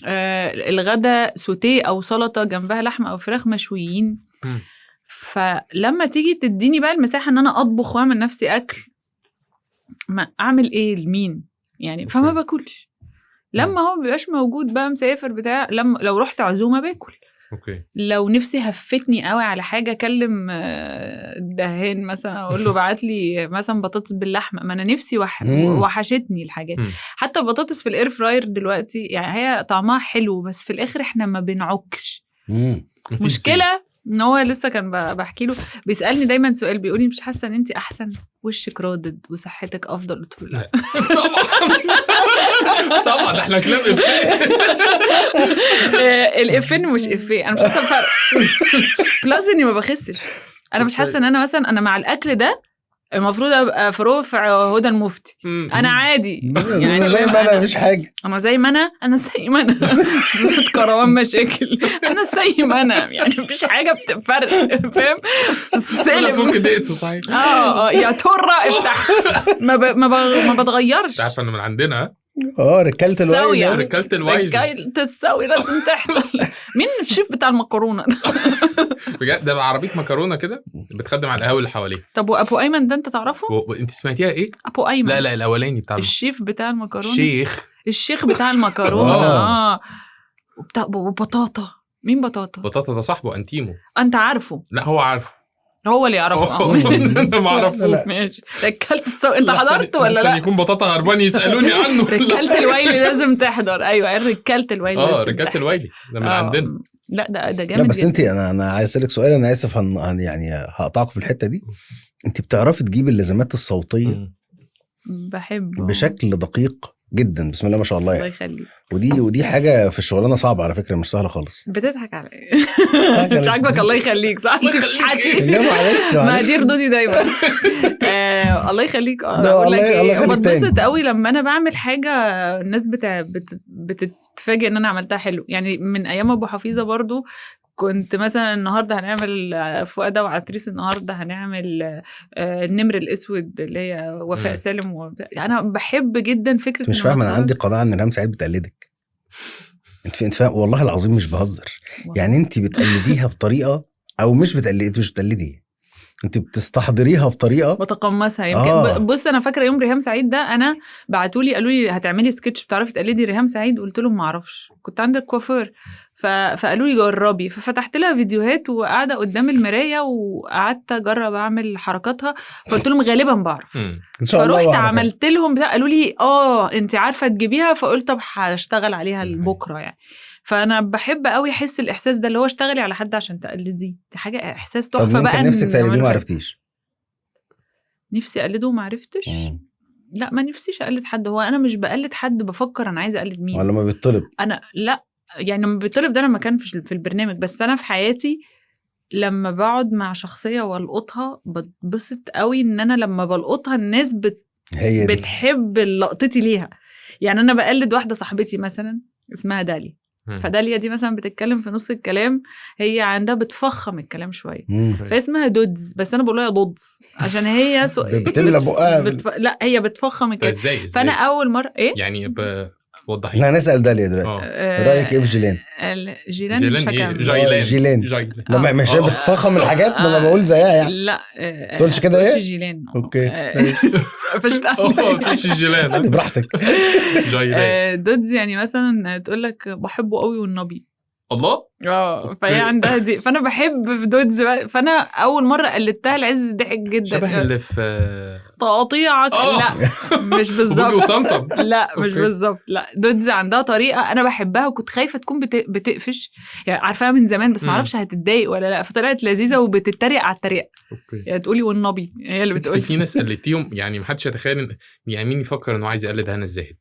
الغدا سوتيه او سلطة جنبها لحمه او فراخ مشويين. فلما تيجي تديني بقى المساحة ان انا اطبخ واعمل نفسي اكل، ما اعمل ايه لمين يعني؟ فما باكلش. لما هو بيبقاش موجود بقى مسافر بتاع، لما لو رحت عزومة باكل. okay. لو نفسي هفتني قوي على حاجة اكلم الدهان مثلا اقول له بعت لي مثلا بطاطس باللحمه، ما انا نفسي وحشتني الحاجات. حتى البطاطس في ال air fryer دلوقتي يعني هي طعمها حلو، بس في الاخر احنا ما بنعكش. مشكلة ان هو لسه كان بحكي له، بيسالني دايما سؤال، بيقول لي مش حاسه ان انت احسن، وشك رادد وصحتك افضل؟ قلت له لا. طبعا طبعا احنا كلام افيه. الافين مش افيه، انا مش حاسه بفرق. plus اني ما بخسش. انا مش حاسه ان انا مثلا انا مع الاكل ده المفروض ابقى في رفع هدى المفتي. انا عادي يعني زي ما انا، مفيش حاجة، انا زي ما انا، انا زي ما انا كروان مشاكل، انا زي ما انا يعني مفيش حاجة بتفرق، فاهم؟ سالم فوق دقته صحيح. يا ترى افتح، ما بتغيرش. عارفه انه من عندنا ركلت الوايل، ركلت الوايل، ركلت الساوي لازم تحصل. مين الشيف بتاع المكرونه ده؟ بجد ده عربية مكرونه كده بتخدم على القهاوي اللي حواليه. طب وابو ايمن ده انت تعرفه؟ انت سمعتيها ايه؟ ابو ايمن؟ لا الاولاني بتاع الشيف بتاع المكرونه. الشيخ بتاع المكرونه. وبطاطا. مين بطاطا؟ بطاطا ده صاحبه انتيمو. انت عارفه؟ لا هو عارفه، هو اللي يعرفه. انا ما اعرفه. ماشي. ركلت السوي انت حضرت ولا لا؟ عشان يكون بطاطا هربان يسالوني عنه. ركلت الويلي لازم تحضر. ايوه ركلت الويلي. ركلت الويلي ده من عندنا. لا ده جامد. لا بس انت، انا عايز اسالك سؤال، انا اسف يعني هقطعك في الحتة دي. انت بتعرفي تجيبي اللازمات الصوتية؟ بحب بشكل دقيق جدا، بسم الله ما شاء الله يعني. الله يخليك. ودي حاجة في الشغلانة صعبة على فكرة، مش سهلة خالص. بتضحك على ايه؟ مش عاجبك؟ الله يخليك. صح انت مش حاتي. لا معلش ما دي ردودي دايما. الله يخليك. اقول لك ايه، بتبسط قوي لما انا بعمل حاجة الناس بتتفاجئ ان انا عملتها حلو. يعني من ايام ابو حفيظة برضو كنت مثلا النهارده هنعمل فؤاد وعتريس، النهارده هنعمل النمر الاسود اللي هي وفاء سالم انا بحب جدا فكرة. مش فاهمه، انا عندي قناعة ان ريهام سعيد بتقلدك. انت فاهم؟ والله العظيم مش بهزر. يعني انت بتقلديها بطريقة، او مش بتقلدي، انت مش بتقلدي، انت بتستحضريها بطريقة بتقمصها يمكن. بص انا فاكره يوم ريهام سعيد ده انا بعتولي قالوا لي هتعملي سكتش بتعرفي تقلدي ريهام سعيد، قلت لهم ما اعرفش، كنت عند الكوافير، فقالوا لي جربي، ففتحت لها فيديوهات وقاعدة قدام المراية وقعدت اجرب اعمل حركاتها، فقلت لهم غالبا بعرف ان شاء الله. فرحت عملت لهم بتاع، قالوا لي انت عارفه تجيبيها، فقلت طب هشتغل عليها بكره يعني. فانا بحب قوي احس الاحساس ده اللي هو اشتغلي على حد عشان تقلديه، دي حاجة احساس تحفة بقى. طب نفسك تقلديه ما عرفتيش؟ نفسي اقلده وما عرفتش. لا ما نفسيش اقلد حد، هو انا مش بقلد حد، بفكر انا عايزه اقلد مين. ولا ما بيطلب؟ انا لا، يعني لما بيطلب ده لما كان في البرنامج، بس انا في حياتي لما بقعد مع شخصية والقطها بتبسط قوي ان انا لما بلقطها الناس بتحب لقطتي ليها. يعني انا بقلد واحدة صاحبتي مثلا اسمها داليا، فداليا دي مثلا بتتكلم في نص الكلام، هي عندها بتفخم الكلام شوية، فاسمها دودز، بس انا بقول لها دودز عشان هي بتملى بقها. لا هي بتفخم الكلام. ازاي؟ فانا اول مرة ايه يعني وضحي. احنا هنسال داليا دلوقتي. رايك ايه في جيلان؟ جيلان مش هكمل. جيلان لما مش هي بتفخم الحاجات، ما انا بقول زيها يعني. لا تقولش كده ايه؟ جيلان. okay قفشت. تقولش جيلان، عادي براحتك. جيلان دودز يعني مثلا تقول لك بحبه قوي والنبي الله. فهي عندها دي، فانا بحب في دودز. فانا اول مرة قلدتها العز ضحك جدا. شبه اللي في تقاطيعك. لا مش بالظبط. لا مش بالظبط. لا دودز عندها طريقه انا بحبها، وكنت خايفة تكون بتقفش يعني، عارفاها من زمان بس ما اعرفش هتتضايق ولا لا، فطلعت لذيذة وبتتريق على الطريقة. يعني تقولي والنبي هي اللي بتقول. في ناس قلدتيهم يعني ما حدش يتخيل، يعني مين يفكر انه عايز يقلد هنا الزاهد؟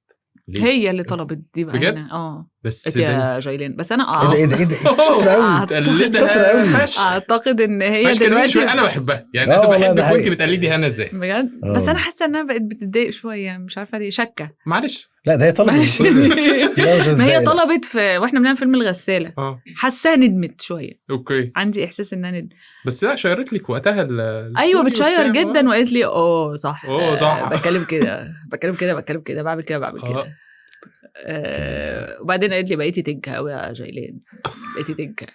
ليه؟ هي اللي طلبت دي بقى هنا. بس يا جايلين، بس انا ايه ده شاطرة قوي، شاطرة قوي. اعتقد ان هي دلوقتي انا بحبها يعني، انا بحبك وانت بتقلدي هنا ازاي بجد. بس انا حاسه انها بقت بتتضايق شوية، مش عارفه ليه، شكه. معلش. لا ده هي طلبت. ما هي طلبت في واحنا بنعمل فيلم الغسالة، حاساها ندمت شوية. okay عندي احساس انها ندمت، بس لا شيرت لك وقتها. ايوه بتشير جدا، وقالت لي صح، صح، بتكلم كده بتكلم كده بتكلم كده بعمل كده بعمل كده. وبعدين قالت لي بقيتي تنكه قوي يا جايلين، بقيتي تنكه.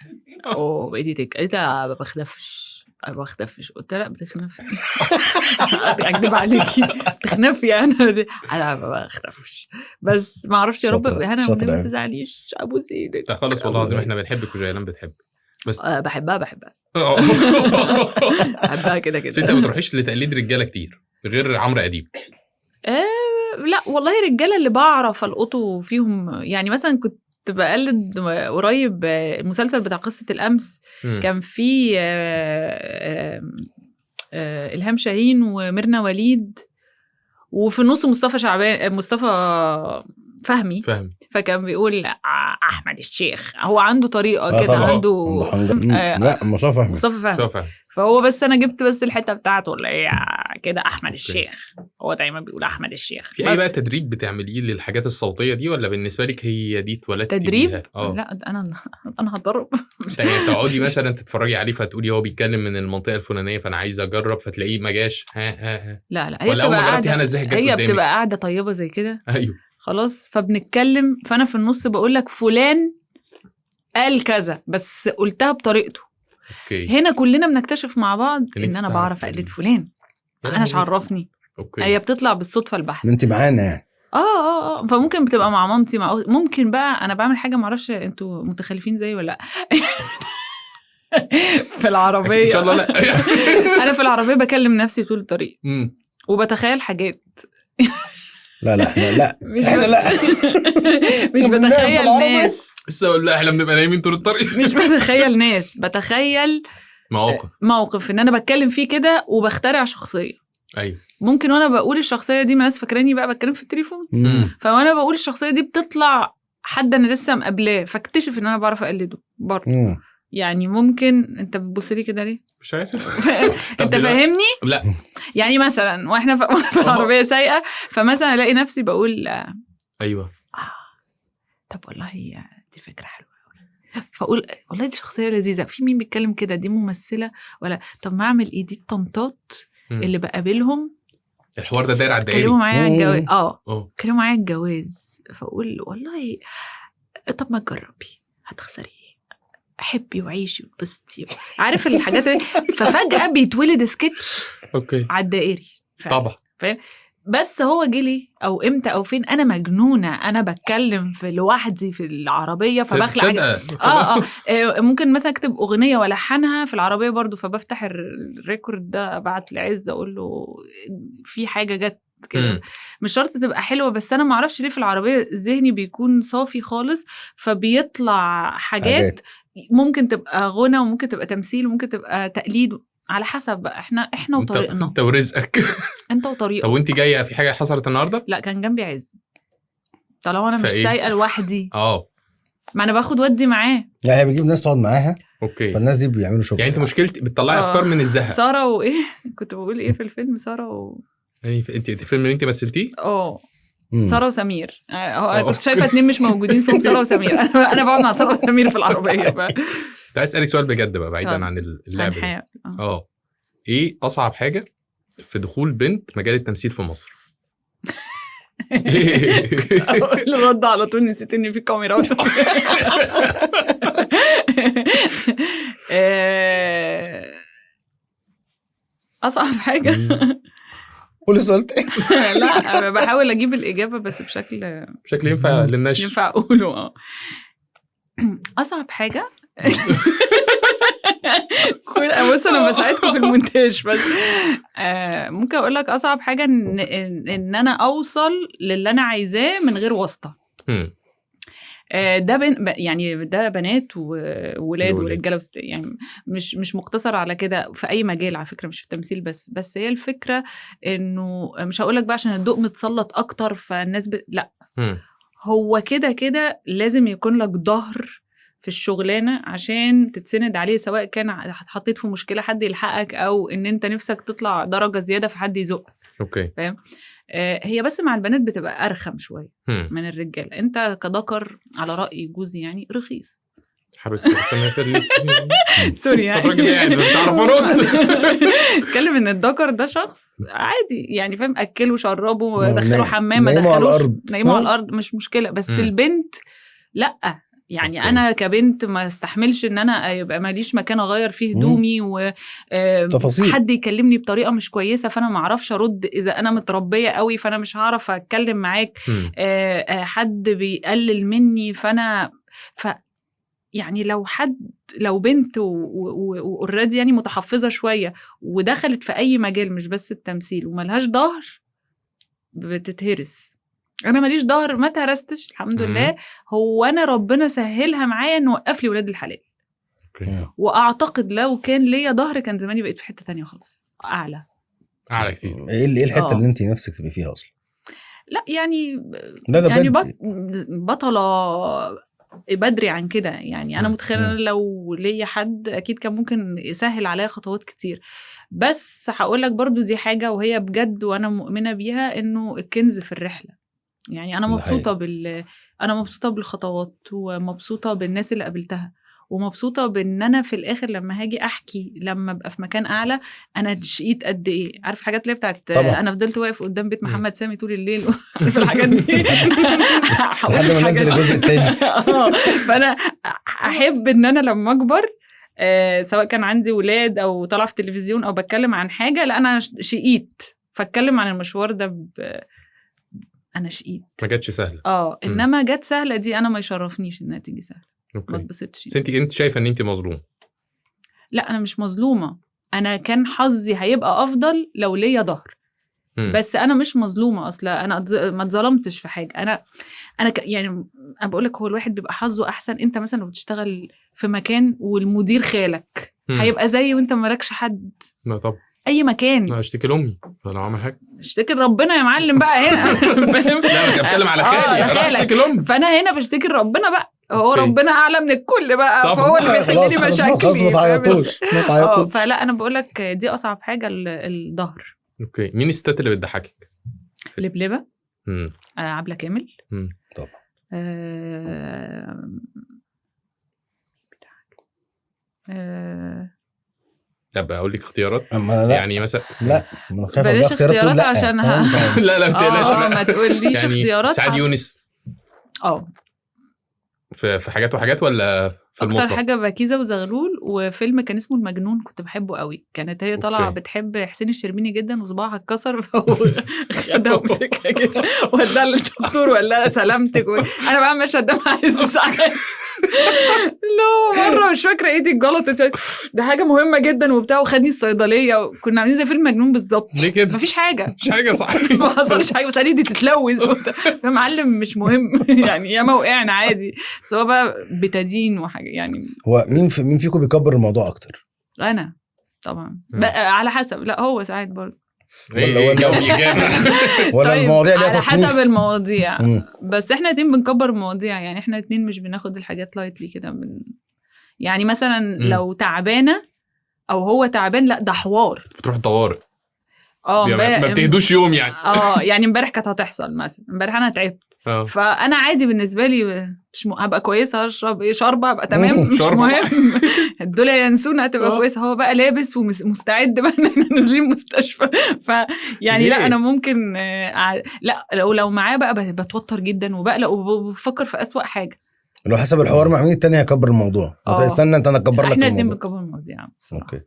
بقيتي تنكه. قالت لي ما بخلفش، انا ما بخلفش. قلت لها لا بتخنفي. اكدب عليكي، تخنفي. انا ما بخلفش، بس ما اعرفش. يا رب هنا ما تزعليش، ابو سيدك. لا خالص والله العظيم احنا بنحبك وجايلان بتحبك. بس بحبها بحبها بحبها كده كده. بس انت ما بتروحيش لتقليد رجاله كتير غير عمرو اديب؟ لا والله رجاله اللي بعرف القطة فيهم يعني. مثلا كنت بقلد قريب المسلسل بتاع قصة الأمس. كان في إلهام شاهين وميرنا وليد، وفي النص مصطفى شعبان، مصطفى فهمي، فكان بيقول احمد الشيخ. هو عنده طريقه كده، عنده لا مصطفى فهمي. فهو بس انا جبت بس الحتة بتاعته اللي هي كده احمد الشيخ، هو دايما بيقول احمد الشيخ. في اي بقى تدريب بتعمليه للحاجات الصوتية دي، ولا بالنسبة لك هي دي اتولدتي تدريب؟ لا انا هتدرب. يعني تقعدي مثلا تتفرجي عليه فتقولي هو بيتكلم من المنطقة الفلانية فانا عايزه اجرب، فتلاقيه ما جاش. ها ها لا لا، هي بتبقى قاعدة، هي بتبقى قاعدة طيبة زي كده. ايوه خلاص، فبنتكلم، فانا في النص بقول لك فلان قال كذا، بس قلتها بطريقته. okay. هنا كلنا بنكتشف مع بعض ان انا بعرف اقلد فلان، انا مش عرفني. okay. هي بتطلع بالصدفة البحتة. انت معانا يعني. اه فممكن بتبقى مع مامتي، مع ممكن بقى انا بعمل حاجة ما اعرفش انتوا متخلفين زي ولا لا. في العربية ان شاء الله لا. انا في العربية بكلم نفسي طول الطريق وبتخيل حاجات. لا لا احنا لا احنا لا مش بتخيل ناس. بس لا احنا بنبقى نايمين طول الطريق. مش بتخيل ناس، بتخيل موقف ان انا بتكلم فيه كده وبخترع شخصية. ايوه ممكن وانا بقول الشخصية دي، ما ناس فاكراني بقى بتكلم في التليفون، فوانا بقول الشخصية دي بتطلع حد انا لسه مقابلاه، فاكتشف ان انا بعرف اقلده برضه. يعني ممكن انت بتبص لي كده ليه؟ مش عارف. انت فاهمني؟ لا يعني مثلا واحنا في العربية سايقه، فمثلا الاقي نفسي بقول ايوه طب والله دي فكرة حلوة قوي، فاقول والله دي شخصية لذيذة، في مين بيتكلم كده، دي ممثلة ولا طب ما اعمل ايه، دي الطنطات اللي بقابلهم. الحوار ده داير على الدائري. كلموا معايا على الجواز. كلموا معايا على الجواز، فاقول والله طب ما تجربي هتخسري، حبي وعيشي وبسطي، عارف الحاجات دي. ففجأة بيتولد سكتش okay على الدائري. طبعا فاهم، بس هو جه ليه او امتى او فين؟ انا مجنونة، انا بتكلم في لوحدي في العربية فبخلع حاجة. ممكن مثلا اكتب اغنية والحنها في العربية برضو، فبفتح ال record ده ابعت لعز اقول له في حاجة جت كده. مش شرط تبقى حلوة، بس انا معرفش ليه في العربية ذهني بيكون صافي خالص، فبيطلع حاجات ممكن تبقى غنى وممكن تبقى تمثيل وممكن تبقى تقليد، على حسب بقى احنا وطريقنا. انت ورزقك. انت وطريقك. طب وانت جاية في حاجة حصلت النهارده؟ لا كان جنبي عز، طالما انا مش سايقه لوحدي. ما انا باخد ودي معاه. لا هي بتجيب ناس تقعد معاها. okay. فالناس دي بيعملوا شغل. يعني انت مشكلتك بتطلعي افكار من الزهق. ساره وايه كنت بقول ايه في الفيلم؟ ساره و يعني انت الفيلم اللي انت مثلتيه؟ ساره وسمير. انا كنت شايفه اتنين مش موجودين اسمهم ساره وسمير. انا بقعد مع ساره وسمير في العربية. كنت عايز اسالك سؤال بجد بقى، بعيدا عن اللعب. ايه اصعب حاجة في دخول بنت مجال التمثيل في مصر؟ الرد على طول، نسيت ان في كاميرات. اصعب حاجة قول سؤال تاني. لا انا بحاول اجيب الاجابة بس بشكل ينفع للنشر، ينفع اقوله. اصعب حاجة بص انا بساعدكم في المونتاج بس. ممكن اقول لك اصعب حاجة ان انا اوصل للي انا عايزاه من غير واسطه. ده يعني ده بنات وولاد ورجاله، يعني مش مقتصر على كده في اي مجال على فكرة، مش في التمثيل بس هي الفكرة انه مش هقول لك بقى عشان الضوء متسلط اكتر فالناس لا، هو كده كده لازم يكون لك ظهر في الشغلانة عشان تتسند عليه، سواء كان اتحطيت في مشكلة حد يلحقك، او ان انت نفسك تطلع درجه زيادة فحد يزقك. okay فاهم. هي بس مع البنات بتبقى ارخم شوية من الرجال. انت كذكر على راي جوزي يعني رخيص حبيبتي، ربنا يخليك. sorry يعني الراجل قاعد مش عارف ارد. اتكلم ان الذكر ده شخص عادي يعني، فاهم، اكله شربه دخله حمام، ما دخلوش، نايمة على الارض مش مشكلة. بس البنت لا، يعني okay. انا كبنت ما استحملش ان انا يبقى ماليش مكان اغير فيه هدومي، وحد يكلمني بطريقة مش كويسة فانا ما اعرفش ارد. اذا انا متربيه قوي فانا مش هعرف اتكلم معاك. حد بيقلل مني فانا يعني لو حد، لو بنت و already يعني متحفظه شوية ودخلت في اي مجال مش بس التمثيل وملهاش ظهر بتتهرس. انا ماليش ظهر، ما تهرستش الحمد لله. هو انا ربنا سهلها معايا انه وقف لي ولاد الحلال. واعتقد لو كان ليا ظهر كان زماني بقيت في حتة تانية خالص، اعلى كتير. ايه الحتة اللي انت نفسك تبقي فيها اصلا؟ لا يعني لا ده يعني بجد. بطلة بدري عن كده يعني. انا متخيله لو ليا حد اكيد كان ممكن يسهل عليا خطوات كتير. بس هقول لك برضو دي حاجة وهي بجد وانا مؤمنة بيها، انه الكنز في الرحلة. يعني انا مبسوطة انا مبسوطة بالخطوات، ومبسوطة بالناس اللي قابلتها، ومبسوطة بان انا في الاخر لما هاجي احكي لما ابقى في مكان اعلى انا شقيت قد ايه. عارف الحاجات اللي بتاعت انا فضلت واقف قدام بيت محمد سامي طول الليل عارف الحاجات دي لحد ما نزل الجزء الثاني. فانا احب ان انا لما اكبر سواء كان عندي ولاد او طالعه في التلفزيون او بتكلم عن حاجة، لا انا شقيت، فاتكلم عن المشوار ده انا شقيت، ما جاتش سهلة. انما جت سهلة دي انا ما يشرفنيش انها تيجي سهلة. ما اتبسطتش. انت شايفه ان انت مظلومة؟ لا انا مش مظلومة، انا كان حظي هيبقى افضل لو ليا ظهر. بس انا مش مظلومة اصلا، انا ما اتظلمتش في حاجة. انا يعني انا بقول لك هو الواحد بيبقى حظه احسن. انت مثلا لو بتشتغل في مكان والمدير خالك هيبقى زي وانت مالكش حد. لا طبعا اي مكان. لا اشتكي لامي فلو عمل حاجة اشتكي ربنا يا معلم بقى هنا. فاهم؟ لا انا بتكلم على خالي، انا اشتكي لامي. فانا هنا بشتكي ربنا بقى، هو ربنا اعلى من الكل بقى، فهو اللي بيحل لي مشاكلي. خلاص ما تعيطوش ما تعيطوش. فلا انا بقول لك دي اصعب حاجة، الظهر. okay. مين الستات اللي بتضحكك؟ لبلبه، عبله كامل. طبعا. لا بقول لك اختيارات يعني مثلا. لا بلاش اختيارات عشان لا لا بتقلقش، ما تقوليش يعني اختيارات. سعاد يونس في حاجات وحاجات، ولا في المطلق؟ اكتر حاجة بكيزه وزغلول، وفيلم كان اسمه المجنون كنت بحبه قوي. كانت هي طالعه بتحب حسين الشربيني جدا، وصباعها اتكسر فهو خدها ومسكها كده وداها للدكتور وقال لها سلامتك. انا بقى مش قدام عايز ساعات لا مرة مش فاكره ايدي اتجلطت، ده حاجة مهمة جدا وبتاع، وخدني الصيدلية. كنا عاملين زي فيلم مجنون بالظبط. ليه كده؟ مفيش حاجة، مش حاجة صح، ما حصلش حاجة، بس قال لي دي تتلوث وبتاع. معلم مش مهم يعني، ياما وقعنا عادي. بس هو بقى بتدين وحاجه يعني. هو مين فيكم بيكبر الموضوع اكتر؟ انا طبعا على حسب. لا هو ساعات برضه ولا المواضيع ليها تصنيف على حسب المواضيع. بس احنا اتنين بنكبر المواضيع يعني، احنا اتنين مش بناخد الحاجات lightly كده. يعني مثلا لو تعبانة او هو تعبان، لا ده حوار، بتروح طوارئ. ما بتهدوش يوم يعني. يعني امبارح كانت هتحصل مثلا، امبارح انا تعبت. فانا عادي بالنسبة لي، مش هبقى كويسة، هشرب ايه شربه هبقى تمام، مش مهم دول ينسونا هتبقى كويسة. هو بقى لابس ومستعد بقى ان احنا نازلين مستشفى. فيعني لا انا ممكن لا لو معاه بقى بتوتر جدا وبقلق وبفكر في اسوأ حاجة. لو حسب الحوار مع مين التاني هيكبر الموضوع. استنى انت، انا اكبر لك الموضوع. احنا الاثنين بنكبر المواضيع. okay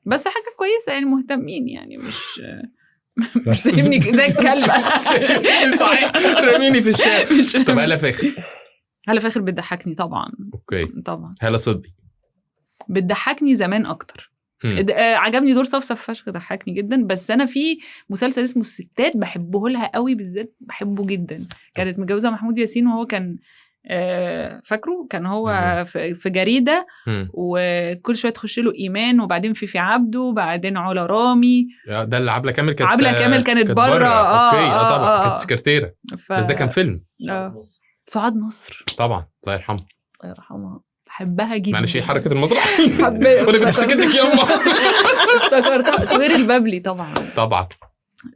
بس حاجة كويسة يعني، مهتمين يعني، مش سايبني زي الكلب. صحيح رميني في الشارع. طب هلا فاخر؟ هلا فاخر بتضحكني طبعا. okay طبعا. هلا صدقي بتضحكني زمان اكتر. عجبني دور صفصف فشخ، ضحكني جدا. بس انا في مسلسل اسمه الستات بحبه لها قوي، بالذات بحبه جدا. كانت متجوزة محمود ياسين، وهو كان فاكره كان هو في جريدة، وكل شوية تخش له إيمان، وبعدين فيفي عبده، وبعدين علا رامي. ده اللي عبلة كامل كانت، عبلة كامل كانت بره. okay طبعا كانت سكرتيرة. بس ده كان فيلم. سعاد نصر طبعا، الله يرحمها. الله يرحمها، بحبها جدا. معلش ايه حركة المسرح ولا كنت اشتكيتك يما. افتكرتها. سهير البابلي طبعا. طبعا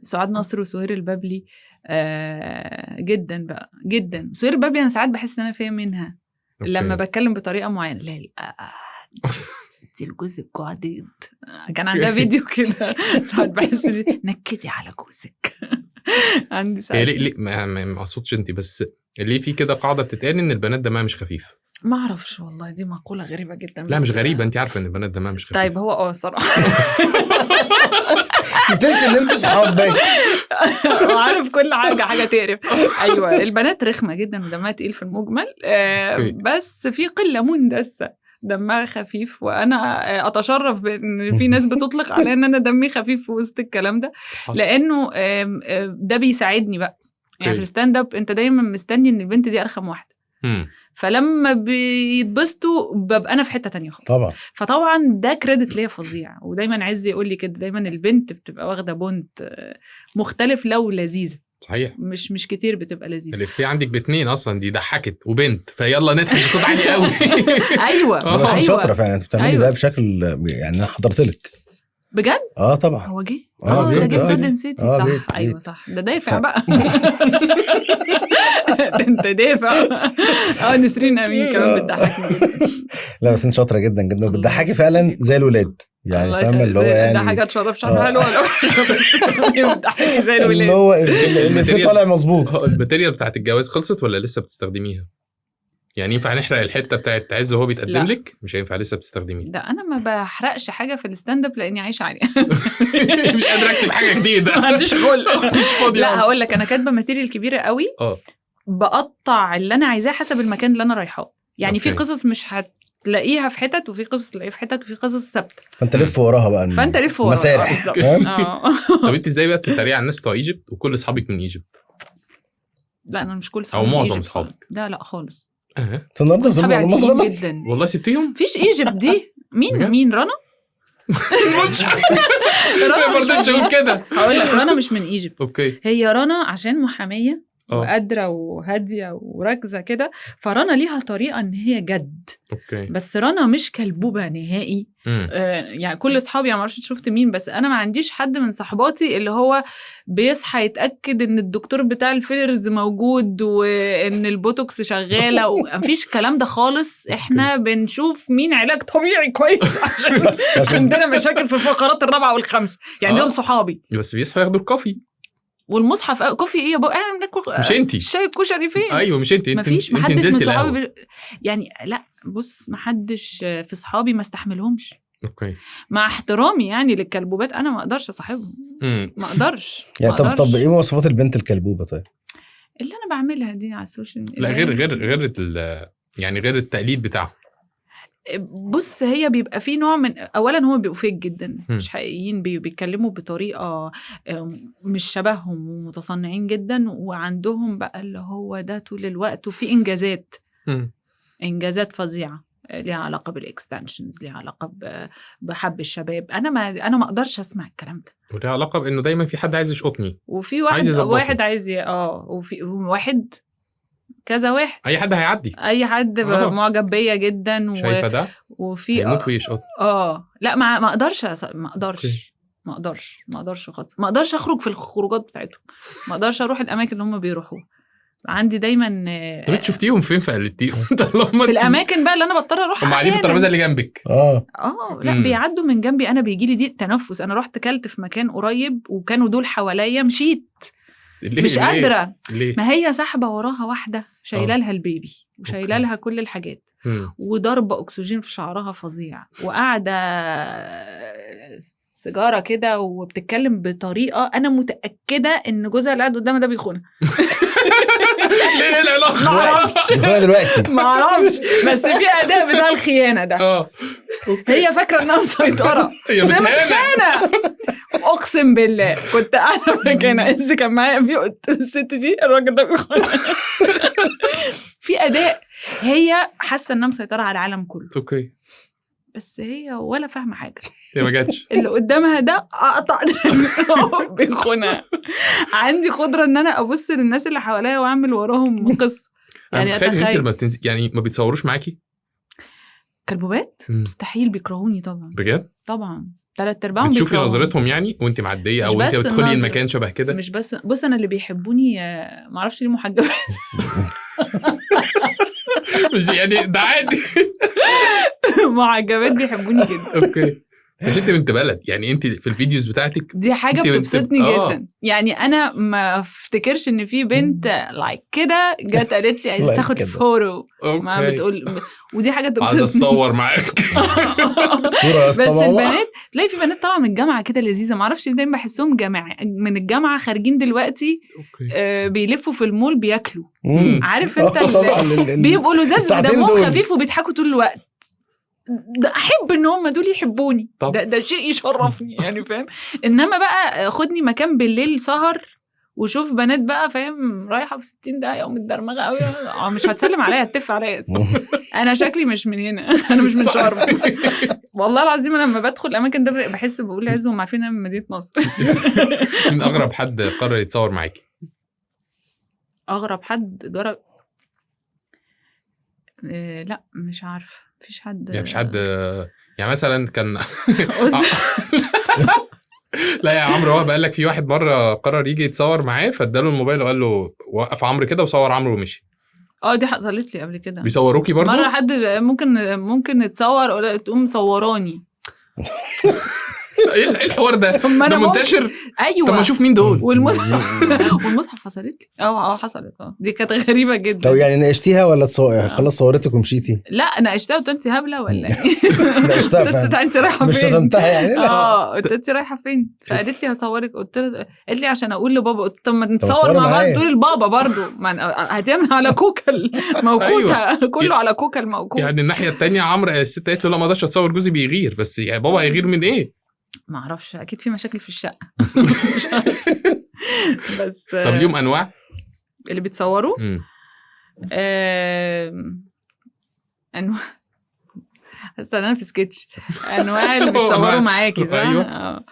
سعاد نصر وسهير البابلي جدا بقى جدا. سهير البابلي انا ساعات بحس ان انا فاهم منها. okay. لما بتكلم بطريقة معينة. لا دي الجوز الجعديد كان عندها فيديو كده. ساعات بحس نكدي على جوزك. عندي ساعات. ليه ما اقصدش انت، بس ليه في كده قاعدة بتتقال ان البنات دمها مش خفيف؟ ما اعرفش والله، دي مقولة غريبة جدا. لا مش غريبة، انت عارفه ان البنات دمها مش خفيف. طيب هو الصراحة بتنسي ان انتوا صحاب باين. وعارف كل حاجة تقرف. ايوه البنات رخمة جدا ودمها تقيل في المجمل. بس في قلة مندسه دمها خفيف، وانا اتشرف بان في ناس بتطلق عليا ان انا دمي خفيف في وسط الكلام ده، لانه ده بيساعدني بقى يعني في ال stand up. انت دايما مستني ان البنت دي ارخم واحدة، فلما بيتبسطوا ببقى انا في حتة تانية خالص طبعا. فطبعا ده credit ليا فظيع، ودايما عز يقول لي كده، دايما البنت بتبقى واخده point مختلف لو لذيذة. صحيح، مش كتير بتبقى لذيذة. اللي في عندك باتنين اصلا دي ضحكت وبنت، فيلا نضحك بصوت عالي قوي. ايوه بس أيوة. شاطرة فعلا انت بتعملي. أيوة. ده بشكل يعني انا حضرت لك بجد. طبعا هو جه ده جه سودن سيتي. صح. بيت. ايوه صح، ده دافع بقى. ده انت دافع. نسرين امين كمان بتضحكني. لا بس انت شاطرة جدا جدا وبتضحكي فعلا زي الولاد يعني، فاهمه اللي هو يعني ده حاجة تشرف، شعرها حلو ولا وحشة، بس بتضحكي زي الولاد اللي هو اللي فيه طالع مظبوط. ال material بتاعت الجواز خلصت ولا لسه بتستخدميها؟ يعني ينفع نحرق الحتة بتاعت عز وهو بيتقدم لك؟ مش هينفع، لسه بتستخدميه؟ ده انا ما بحرقش حاجة في ال stand up لاني عايشه عليها. مش قادرة اكتب حاجة جديدة، ما عنديش خلق، مش فاضي. لا هقول لك، انا كاتبه material كبيرة قوي، بقطع اللي انا عايزاه حسب المكان اللي انا رايحاه. يعني في قصص مش هتلاقيها في حتت، وفي قصص تلاقيها في حتت، وفي قصص ثابتة، فانت لف وراها بقى، فانت لف وراها مسارح. طب انت ازاي بقى بتتريقي على الناس بتوع Egypt وكل اصحابك من Egypt؟ لا انا مش كل اصحابي او معظم اصحابك. لا خالص. النهارده صحابي عاديين جدا والله. سبتيهم؟ مفيش Egypt دي. مين رنا؟ رنا ما رضيتش اقول كده. هقول لك رنا مش من Egypt. okay. هي رنا عشان محاميه وقادرة وهاديه وراكزه كده، فرنا ليها طريقه ان هي جد. okay. بس رنا مش كلبوبه نهائي. يعني كل اصحابي، يعني ما اعرفش شفت مين، بس انا ما عنديش حد من صحباتي اللي هو بيصحى يتاكد ان الدكتور بتاع ال fillers موجود وان البوتوكس شغالة، ومفيش الكلام ده خالص. احنا بنشوف مين علاج طبيعي كويس عشان عندنا مشاكل في الفقرات الرابعة والخامسة. يعني دول صحابي بس بيصحوا ياخدوا ال coffee والمصحف. coffee ايه يا بابا؟ احنا بناكل مش انتي الشاي الكشري فين؟ ايوه مش انتي. مفيش، محدش من صحابي يعني. لا بص، محدش في صحابي ما استحملهمش. okay. مع احترامي يعني للكلبوبات، انا ما اقدرش اصاحبهم. ما اقدرش. يعني طب ايه مواصفات البنت الكلبوبه طيب اللي انا بعملها دي على ال social media؟ لا غير غير غير يعني غير التقليد بتاعهم. بص، هي بيبقى في نوع من، اولا هم بيبقوا fake جدا، مش حقيقيين، بيتكلموا بطريقة مش شبههم ومتصنعين جدا، وعندهم بقى اللي هو ده طول الوقت، وفي انجازات، انجازات فظيعة ليها علاقة بال extensions، ليها علاقة بحب الشباب. انا ما اقدرش اسمع الكلام ده. وليها علاقة بانه دايما في حد عايز يشقطني، وفي واحد عايز وفي واحد كذا واحد، اي حد هيعدي، اي حد معجب بيا جدا شايفه ده وفي يموت ويشقط. لا ما اقدرش، ما اقدرش، ما اقدرش، ما اقدرش خالص، ما اقدرش اخرج في الخروجات بتاعتهم، ما اقدرش اروح الاماكن اللي هم بيروحوها. عندي دايما. طب انت شفتيهم فين فقلتيهم؟ في الاماكن بقى اللي انا بضطر اروح، هم قاعدين في الترابيزة اللي جنبك. لا بيعدوا من جنبي، انا بيجي لي ضيق تنفس. انا رحت كلت في مكان قريب وكانوا دول حواليا، مشيت مش قادرة. ما هي سحبة وراها واحدة شايلة لها ال baby وشايلة لها كل الحاجات، وضرب أكسجين في شعرها فظيع، وقاعدة سيجارة كده وبتتكلم بطريقة أنا متأكدة إن جوزها اللي قاعد قدامها ده بيخونها. ليه العلاقة؟ بيخونها دلوقتي ما أعرفش، بس في أداء بتاع الخيانة ده. هي فاكرة إنها مسيطرة، زي ما خانة. اقسم بالله كنت قاعدة مكان عز كان معايا فيه، قلت الست دي الراجل ده بيخونها. في اداء، هي حاسه انها مسيطرة على العالم كله. okay. بس هي ولا فاهمه حاجة، هي ما جاتش. اللي قدامها ده اقطع بيخونها. عندي قدره ان انا ابص للناس اللي حواليا واعمل وراهم قصة. يعني اتخيل انت لما بتنزل، يعني ما بيتصوروش معاكي كلبوبات؟ مستحيل، بيكرهوني طبعا. بجد؟ طبعا 3/4 بتشوفي نظرتهم يعني وانت معدية او انت بتدخلي المكان شبه كده؟ مش بس، بص انا اللي بيحبوني ما اعرفش ليه محجبات. مش يعني ده عادي. محجبات بيحبوني جدا. okay. مش انت بنت بلد يعني، انت في ال videos بتاعتك دي حاجة بتبسطني جدا. يعني انا ما افتكرش ان في بنت like كده جت قالت لي عايزه تاخد فورو، ما بتقول، ودي حاجة تبسطني. عايزه اتصور معاك صوره. بس البنات تلاقي في بنات طالعه من الجامعة كده لذيذة، ما اعرفش دايما بحسهم جامعه من الجامعة خارجين دلوقتي، بيلفوا في المول بياكلوا، عارف انت بيبقوا لذاذ دمهم خفيف وبيضحكوا طول الوقت. ده احب ان هم دول يحبوني، ده شيء يشرفني يعني، فاهم؟ انما بقى خدني مكان بالليل سهر وشوف بنات بقى، فاهم، رايحة في 60 دقيقة ومتدرمغه قوي، مش هتسلم عليا، هتف عليا. انا شكلي مش من هنا، انا مش من شرم. والله العظيم انا لما بدخل الاماكن ده بحس بقول عز هم عارفين انا من مدينة نصر. من اغرب حد قرر يتصور معاكي؟ اغرب حد جرب؟ لا مش عارفه، مفيش حد يعني مفيش حد يعني مثلا كان لا يا عمرو، هو بقى لك في واحد مرة قرر يجي يتصور معاه، فاداله الموبايل وقال له وقف عمرو كده وصور عمرو ومشي. دي حصلت لي قبل كده. بيصوروكي برضو؟ مرة حد ممكن نتصور تقوم صوراني. ايه الحوار ده؟ ده منتشر. ايوه. طب ما اشوف مين دول. والمصحف حصلت لي. حصلت. دي كانت غريبة جدا. طب يعني ناقشتيها ولا خلاص صورتك ومشيتي؟ لا ناقشتها وقلت انت هبلة ولا ايه؟ ناقشتها انت رايحة فين؟ مش شتمتها يعني؟ قلت انت رايحة فين؟ فقالت لي هصورك. قلت لها، قالت لي عشان اقول لبابا. قلت طب ما نتصور مع بعض. تقول لبابا برضو ما هتعمل على كوكل موكوته. كله على كوكل موكوته. يعني الناحية الثانية عمرو الست قالت له لا ما اقدرش اتصور جوزي بيغير، بس يعني بابا هيغير من ايه؟ ما اعرفش، اكيد في مشاكل في الشقة. بس طب ليهم انواع اللي بيتصوروا؟ انواع حاسه انا في سكتش. انواع اللي بيتصوروا معاكي صح؟ أيوة.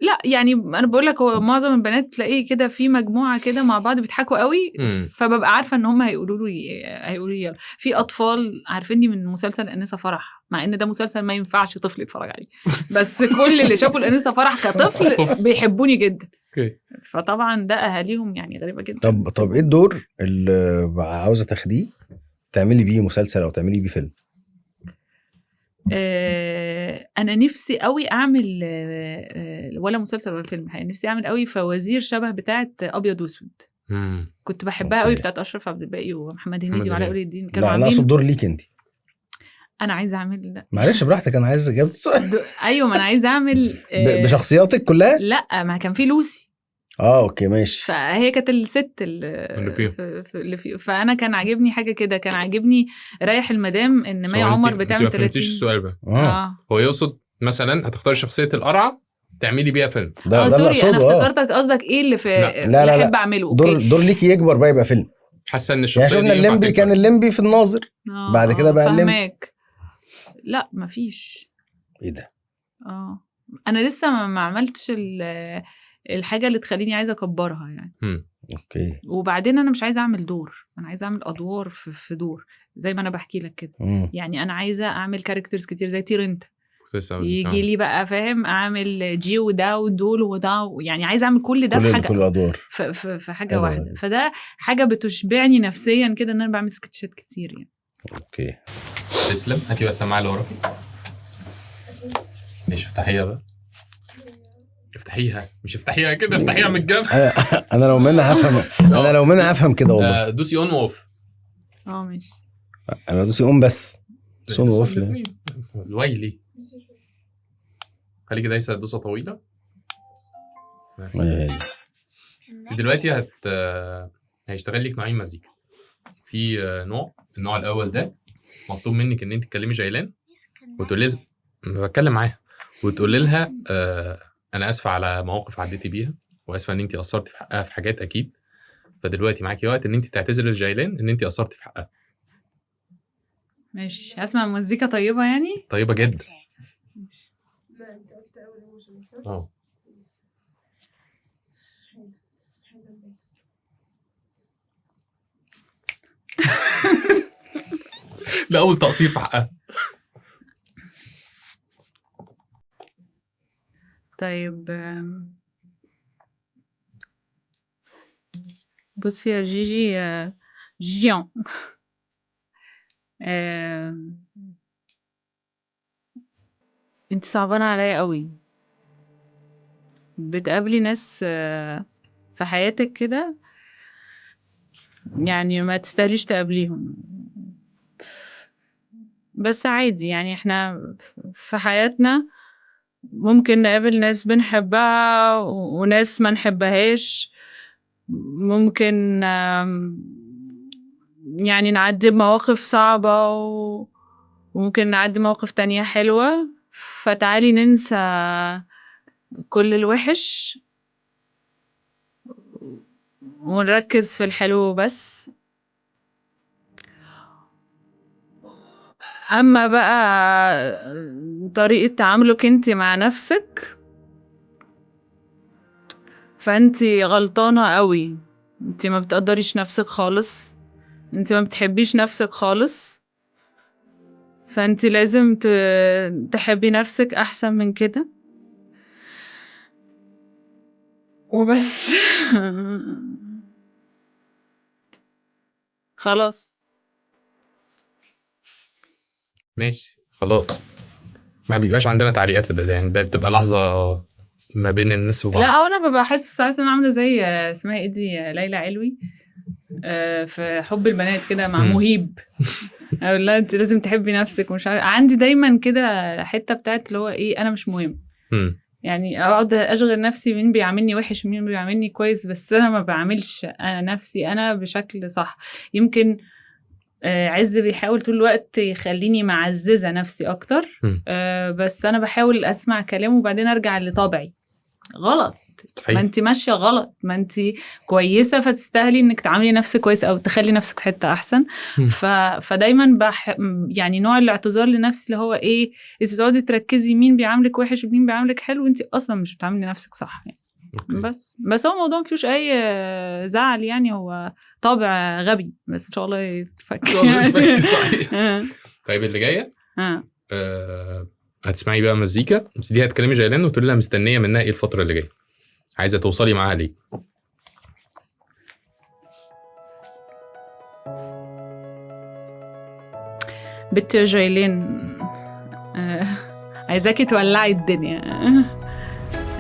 لا يعني انا بقول لك هو معظم البنات تلاقيه كده في مجموعة كده مع بعض بيضحكوا قوي، فببقى عارفه ان هم هيقولوا لي يلا. في اطفال عارفيني من مسلسل الانسة فرح، مع ان ده مسلسل ما ينفعش طفل يتفرج عليه، بس كل اللي شافوا الانسة فرح كطفل بيحبوني جدا. فطبعا ده اهاليهم يعني غريبة جدا. طب ايه الدور اللي عاوزه تاخديه تعملي بيه مسلسل او تعملي بيه فيلم؟ انا نفسي قوي اعمل ولا مسلسل ولا فيلم، حقيقة نفسي اعمل قوي فوازير شبه بتاعه ابيض واسود. كنت بحبها قوي، بتاعه اشرف عبد الباقي ومحمد هنيدي وعلاء ولي الدين. كانوا عاملين. لا الدور ليك انت. انا عايزه اعمل. معلش براحتك، انا عايز اجابه السؤال. ايوه ما انا عايزه اعمل بشخصياتك كلها. لا ما كان في لوسي. okay ماشي. فهي كانت الست اللي فيه. فانا كان عاجبني حاجة كده، كان عاجبني رايح المدام ان مي عمر بتعمل 30. ما السؤال بقى. هو يقصد مثلا هتختاري شخصية القرعة تعملي بيها فيلم. ده sorry انا افتكرتك قصدك ايه اللي في. لا لا لا، احب اعمله. دور ليكي يكبر بقى يبقى فيلم. حاسه ان الشخصية يعني شفنا الليمبي، كان الليمبي في الناظر، بعد كده بقى الليمبي. لا مفيش. ايه ده؟ انا لسه ما عملتش الحاجة اللي تخليني عايزه اكبرها يعني. okay. وبعدين انا مش عايزه اعمل دور، انا عايزه اعمل ادوار في دور زي ما انا بحكي لك كده. يعني انا عايزه اعمل characters كتير زي تيرنت، يجي لي بقى فاهم، اعمل جي وده ودول وده، يعني عايزه اعمل كل ده في حاجة، كل الادوار في حاجة واحدة. فده حاجة بتشبعني نفسيا كده ان انا بعمل سكتشات كتير يعني. okay تسلم. هاتي بس السماعة اللي وراكي. ماشي افتحيها بقى. افتحيها، مش افتحيها كده، افتحيها من الجنب. انا لو منها هفهم. انا لو منها هفهم كده والله. دوسي on و off. ماشي. انا دوسي on بس، دوسي on و off ليه؟ الويلي خليكي دايسه دوسة طويلة. دلوقتي هيشتغل لك نوعين مزيكا. في نوع، النوع الاول ده مطلوب منك ان انت تكلمي جيلان وتقولي لها، بتكلم معاها وتقولي لها انا اسفه على مواقف عديتي بيها، واسفه ان انت قصرتي في حقها في حاجات اكيد، فدلوقتي معاكي وقت ان انت تعتذري لجيلان ان انت قصرتي في حقها. ماشي. هسمع مزيكا طيبة يعني؟ طيبة جدا. ده اول تقصير في حقها. طيب بصي يا جيجي، جيجيان، انت صعبانة عليا قوي. بتقابلي ناس في حياتك كده يعني ما تستاهليش تقابليهم، بس عادي يعني احنا في حياتنا ممكن نقابل ناس بنحبها وناس ما نحبهاش، ممكن يعني نعدي بمواقف صعبة وممكن نعدي مواقف تانية حلوة. فتعالي ننسى كل الوحش ونركز في الحلو بس. أما بقى طريقة تعاملك انت مع نفسك، فانت غلطانة قوي. انت ما بتقدريش نفسك خالص، انت ما بتحبيش نفسك خالص، فانت لازم تحبي نفسك احسن من كده وبس. خلاص ماشي خلاص، ما بيبقاش عندنا تعليقات في ده، يعني ده بتبقى لحظة ما بين الناس وبعض. لا انا ببقى احس ساعات انا عامله زي اسمها ايه دي، ليلى علوي في حب البنات كده مع مهيب، اقول لها انت لازم تحبي نفسك ومش عارف. عندي دايما كده حتة بتاعت اللي هو ايه، انا مش مهم. يعني اقعد اشغل نفسي مين بيعاملني وحش ومين بيعاملني كويس، بس انا ما بعملش انا نفسي انا بشكل صح. يمكن عز بيحاول طول الوقت يخليني معززه نفسي اكتر، بس انا بحاول اسمع كلامه وبعدين ارجع لطبعي. غلط، ما انت ماشية غلط، ما انت كويسة فتستاهلي انك تعاملي نفسك كويس او تخلي نفسك حتة احسن. فدايما يعني نوع الاعتذار لنفسي اللي هو ايه، انت بتقعدي تركزي مين بيعاملك وحش ومين بيعاملك حلو، وانت اصلا مش بتعاملي نفسك صح يعني. بس هو الموضوع ما فيهوش اي زعل يعني، هو طابع غبي بس ان شاء الله يتفك. يتفك صحيح. طيب اللي جاية هتسمعي بقى مزيكا، بس دي هتكلمي جيلان وتقولي لها مستنيه منها ايه الفترة اللي جاية، عايزه توصلي معاها ليه. بنت جيلان، عايزاكي تولعي الدنيا،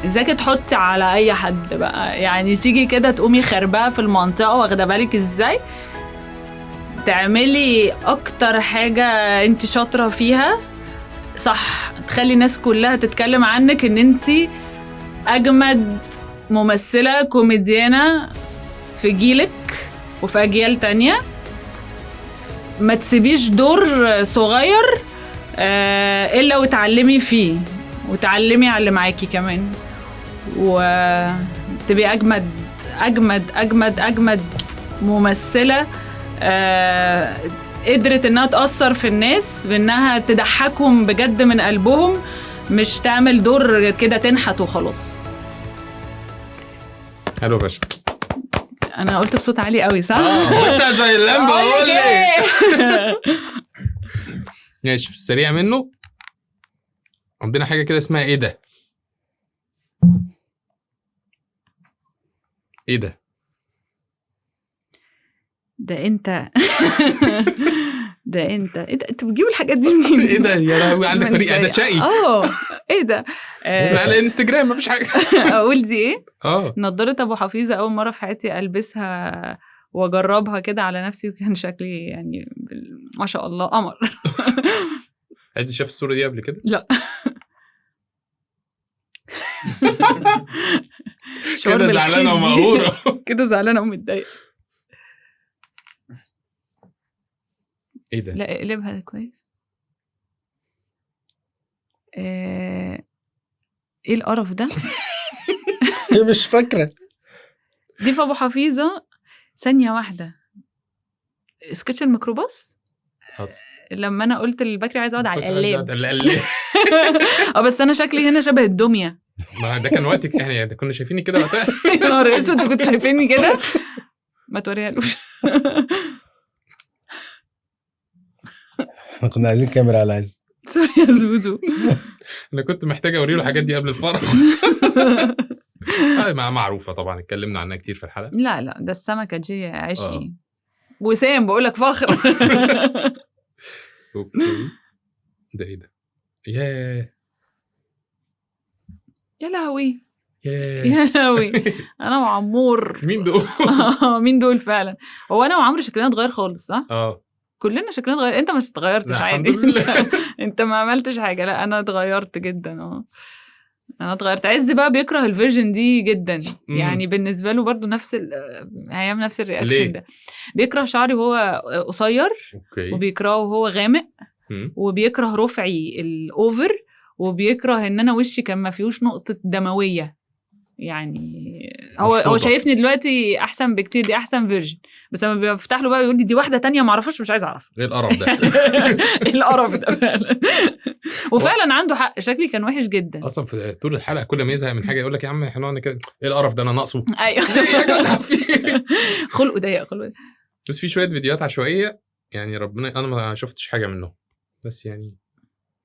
عايزاكي تحطي على اي حد بقى، يعني تيجي كده تقومي خربها في المنطقة، واخده بالك ازاي تعملي اكتر حاجة انت شاطرة فيها صح، تخلي الناس كلها تتكلم عنك ان انت اجمد ممثلة كوميديانه في جيلك وفي اجيال تانية. ما تسيبيش دور صغير الا وتعلمي فيه وتعلمي على اللي معاكي كمان، وتبقي اجمد اجمد اجمد اجمد ممثلة قدرت انها تأثر في الناس بانها تضحكهم بجد من قلبهم، مش تعمل دور كده تنحت وخلاص. حلو فشخ. انا قلت بصوت عالي قوي صح؟ انت يا جيلان بقول لك. ماشي، في السريع منه عندنا حاجة كده اسمها ايه ده؟ ايه ده؟ ده انت ده انت ايه ده؟ انت بتجيب الحاجات دي منين؟ ايه ده يا لهوي، عندك فريق اعداد شقي. ايه ده؟ على الانستجرام مفيش حاجة. اقول دي ايه؟ نضاره ابو حفيظة، اول مرة في حياتي البسها واجربها كده على نفسي، وكان شكلي يعني ما شاء الله قمر. عايز شاف الصورة دي قبل كده؟ لا. كده زعلانة ومقهوره، كده زعلانة ومتضايقه. ايه ده؟ لا اقلبها كويس. ايه القرف ده؟ هي مش فاكره دي في ابو حفيظة. ثانية واحدة، سكتش الميكروباص لما انا قلت للبكري عايز اقعد على القلاب. بس انا شكلي هنا شبه الدمية. ما ده كان وقتك يعني، ده كنا شايفيني كده وقتها. يا نهار اسود، انتوا كنتوا شايفيني كده؟ ما توريهالوش. احنا كنا عايزين كاميرا على عز. sorry يا زوزو، انا كنت محتاجه اوري له الحاجات دي قبل الفرح. معروفة طبعا، اتكلمنا عنها كتير في الحلقة. لا لا، ده السمكة دي عشقي. وسام بقول لك فخر. okay، ده ايه ده؟ ياه يا لهوي يا لهوي، انا وعمور. مين دول؟ مين دول فعلا؟ هو انا وعمرو شكلنا اتغير خالص صح؟ كلنا شكلنا اتغير. انت مش اتغيرتش عادي. انت ما عملتش حاجة. لا انا اتغيرت جدا. انا اتغيرت. عز بقى بيكره ال version دي جدا يعني، بالنسبة له برضو نفس هيعمل نفس ال reaction ده. بيكره شعري وهو قصير، وبيكرهه وهو غامق، وبيكره رفعي ال over، وبيكره ان انا وشي كان ما فيهوش نقطة دموية. يعني هو شايفني دلوقتي احسن بكتير، دي احسن version، بس لما بفتح له بقى يقول لي دي واحدة تانية ما اعرفش، مش عايز اعرف ايه القرف ده. ايه القرف ده فعلا. وفعلا عنده حق، شكلي كان وحش جدا اصلا في طول الحلقة. كل ما يزهق من حاجة يقول لك يا عم احنا نقعد كده، ايه القرف ده انا ناقصه. ايوه خلقه ضيق خلقه. بس في شوية فيديوهات عشوائية يعني، ربنا انا ما شفتش حاجة منه، بس يعني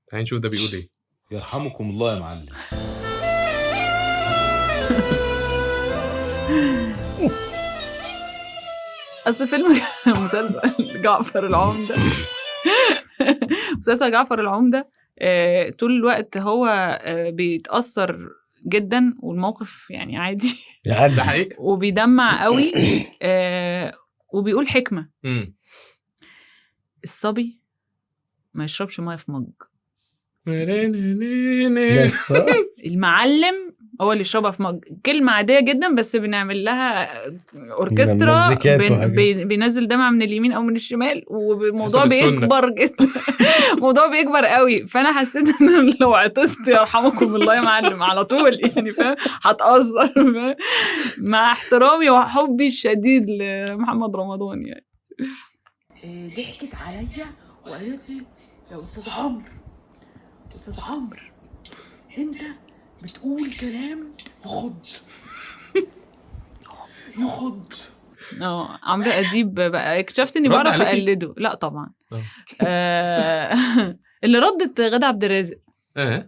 تعالي نشوف ده بيقول ايه. يرحمكم الله يا معلم. اصل فيلم مسلسل جعفر العمدة، مسلسل جعفر العمدة طول الوقت هو بيتأثر جدا والموقف يعني عادي ده حقيقي، وبيدمع قوي، وبيقول حكمة. الصبي ما يشربش مية في مج، المعلم هو اللي يشربها في مج. كلمة عادية جدا بس بنعمل لها أوركسترا، بينزل دمعة من اليمين أو من الشمال، والموضوع بيكبر جدا. الموضوع بيكبر قوي. فأنا حسيت إن لو عطست يرحمكم الله يا معلم على طول يعني، فاهم، هتأثر. مع احترامي وحبي الشديد لمحمد رمضان يعني. ضحكت عليا وقالت لي يا أستاذ عمرو، أستاذ عمرو أنت بتقول كلام يخض يخض. عمرو أديب بقى اكتشفت اني بعرف اقلده. لا طبعا. اللي ردت غادة عبد الرازق،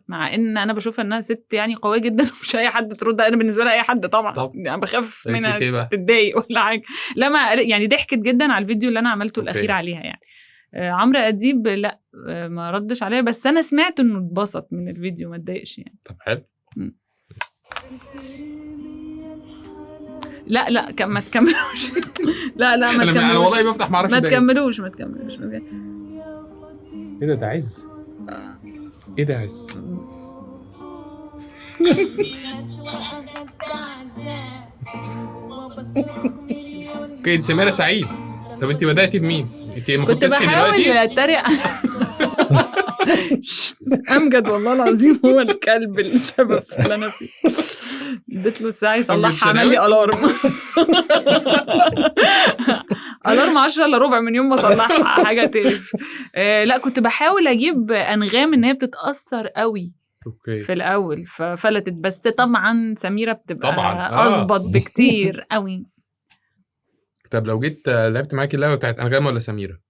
مع ان انا بشوف انها ست يعني قوية جدا ومش اي حد ترد. انا بالنسبة لها اي حد طبعا، يعني بخاف منها تتضايق ولا حاجة. لا ما يعني ضحكت جدا على الفيديو اللي انا عملته الاخير عليها يعني. عمرو أديب لا ما ردش عليها، بس انا سمعت انه اتبسط من الفيديو، ما اتضايقش يعني. طب حلو. لا لا ما تكملوش. لا لا ما تكملوش. انا والله بفتح ما اعرفش. ما تكملوش ما تكملوش. ايه ده؟ ده عز. ايه ده عز؟ okay سميرة سعيد. طب انت بدأتي بمين؟ انت المفروض تصحي دلوقتي. كنت بحاول اتريق. امجد والله العظيم هو الكلب السبب اللي انا فيه. اديت له الساعة يصلحها، عمل لي alarm. alarm 9:45 من يوم ما صلحها، حاجة تقرف. لا كنت بحاول اجيب انغام ان هي بتتاثر قوي في الاول، ففلتت. بس طبعا سميرة بتبقى اظبط بكتير قوي. طب لو جيت لعبت معاكي اللعبة بتاعت انغام ولا سميرة؟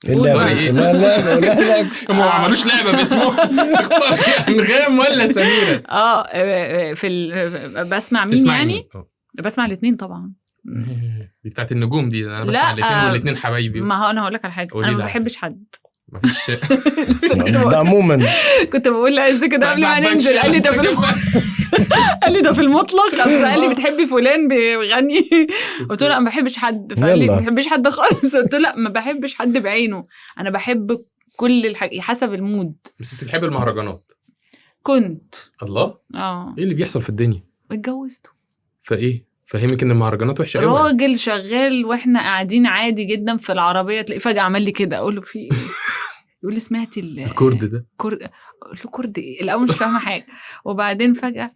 اللعبة إيه؟ لا لا لا هم ما عملوش لعبة باسمه. اختار أنغام ولا سميرة؟ في بسمع مين يعني؟ بسمع الاثنين طبعا. دي بتاعت النجوم دي، انا بسمع الاثنين والاثنين حبايبي. ما هو انا هقول لك على حاجة، انا ما بحبش حد. مفيش ده عموما. كنت بقول لعز كده قبل ما ننزل، قال لي ده في قال لي ده في المطلق. اصل قال لي بتحبي فلان بيغني، قلت له لا ما بحبش حد. فقال لي ما بحبش حد خالص، قلت له لا ما بحبش حد بعينه، انا بحب كل الحاجة حسب ال mood. بس انت بتحبي المهرجانات؟ كنت. الله، ايه اللي بيحصل في الدنيا؟ اتجوزته. فايه فهمك ان المهرجانات وحشة قوي؟ راجل شغال واحنا قاعدين عادي جدا في العربية، تلاقيه فجاة عمل لي كده، اقول له في ايه؟ يقول لي سمعتي ال chord ده؟ chord. اقول له chord ايه؟ الاول مش فاهمه حاجة، وبعدين فجاة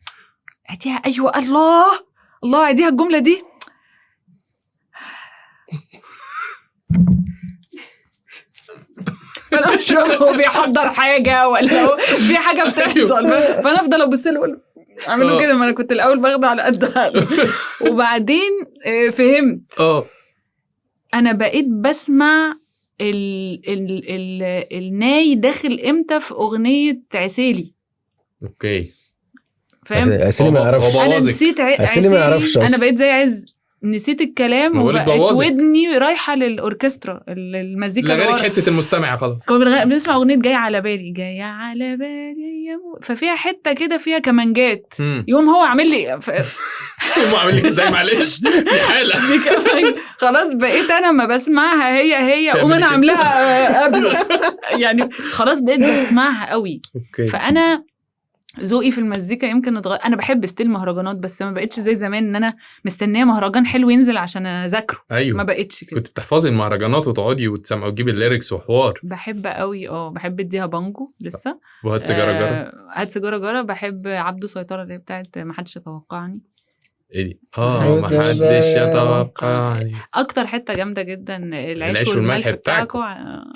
عديها، ايوه الله الله عديها الجملة دي. فانا مش فاهمه هو بيحضر حاجة ولا هو في حاجة بتحصل، فانا افضل ابص له اقول اعمله كده. ما انا كنت الاول باخده على قد عقله. وبعدين فهمت. انا بقيت بسمع ال ال ال الناي داخل امتى في اغنية عسيلي. okay فاهم؟ عسيلي ما يعرفش. انا نسيت عسيلي ما يعرفش. انا بقيت زي عز، نسيت الكلام وبقت ودني رايحة للاوركسترا المزيكا. لا غير حتة المستمع خلاص. كنا بنسمع اغنية جاية على بالي، جاية على بالي، ففيها حتة كده فيها كمانجات. يوم هو عامل لي يوم عامل لي ازاي؟ معلش دي حاله خلاص بقيت انا ما بسمعها هي قوم انا عاملاها قبل يعني، خلاص بقيت بسمعها قوي. فانا ذوقي في المزيكا يمكن اتغير. انا بحب still مهرجانات، بس ما بقتش زي زمان ان انا مستنيه مهرجان حلو ينزل عشان اذاكره. أيوه. ما بقتش كده. كنت بتحفظي المهرجانات وتقعدي وتسمعي وتجيبي ال lyrics وحوار. بحب قوي. بحب اديها بانجو لسه، وهات سيجارة جرة. هات سيجارة جرة. بحب عبده سيطرة اللي بتاعت ما حدش يتوقعني. ايه دي؟ ما حدش يتوقعني. اكتر حتة جامدة جدا العيش والملح بتاعكم.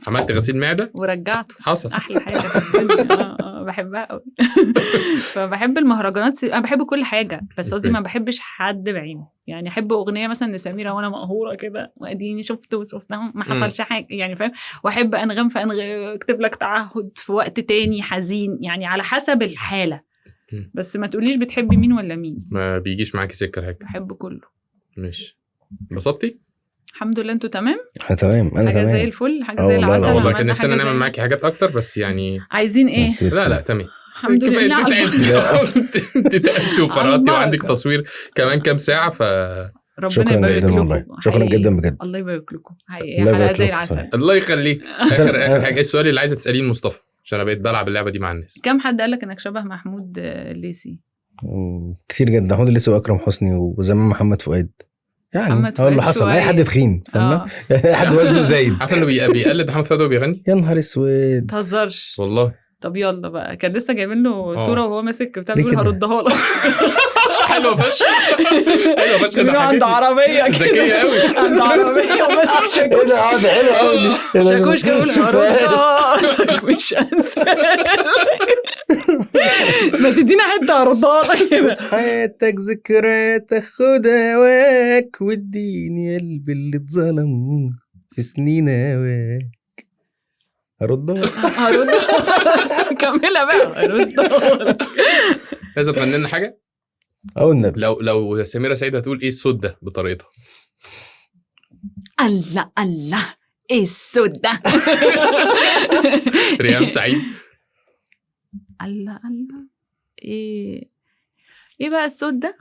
عملت غسيل معده ورجعته، حصل احلى حاجة في الدنيا. بحبها قوي. فبحب المهرجانات، انا بحب كل حاجة، بس قصدي ما بحبش حد بعينه. يعني احب اغنية مثلا لسميره وانا مقهوره كده واديني شفته وشفتها ما حصلش حاجة يعني، فاهم؟ واحب انغام فانغام اكتب لك تعهد في وقت تاني حزين، يعني على حسب الحالة. بس ما تقوليش بتحبي مين ولا مين، ما بيجيش معاكي سكة حاجة. بحب كله. ماشي، انبسطتي؟ الحمد لله. انتوا تمام؟ احنا تمام. انا حاجة تمام زي الفل، حاجة زي العسل. والله كان نفسنا نعمل معاكي حاجات اكتر، بس يعني عايزين ايه؟ لا تمام الحمد لله. انت تعبتي وفرقتي وعندك تصوير كمان كام ساعة، ف ربنا يبارك لكم. شكرا جدا بجد. الله يبارك لكم، حلقة زي العسل. الله يخليك. اخر حاجة، السؤال اللي عايزه تساليه مصطفى، عشان انا بقيت بلعب اللعبة دي مع الناس. كم حد قال لك انك شبه محمود الليثي؟ كتير جدا. محمود الليثي واكرم حسني وزمان محمد فؤاد. يعني هو اللي حصل اي حد تخين، فاهمه؟ اي حد وزنه زايد. عارفه انه بيقلد محمد فؤاد وبيغني؟ يا نهار اسود، تهزرش والله. طب يلا بقى، كان لسه جايبين له صوره وهو ماسك بتاع، بيقول هردها لك. حلوة فشخ، حلوة فشخ. ده عنده عربية كده ذكية قوي، عنده عربية وماسك شاكوش. ده حلو قوي، شاكوش كده هردها لك مش انسى. ما تدينا حتة هردها لك كده. حياتك ذكريات، خد هواك واديني قلبي اللي اتظلم في سنين هواك. هردها هردها كملها بقى، هردها. عايزه تغني لنا حاجة؟ او النبي. لو سميرة سعيد هتقول ايه الصوت ده بطريقتها؟ الله الله، ايه الصوت ده؟ ريهام سعيد. الله الله، ايه بقى الصوت ده؟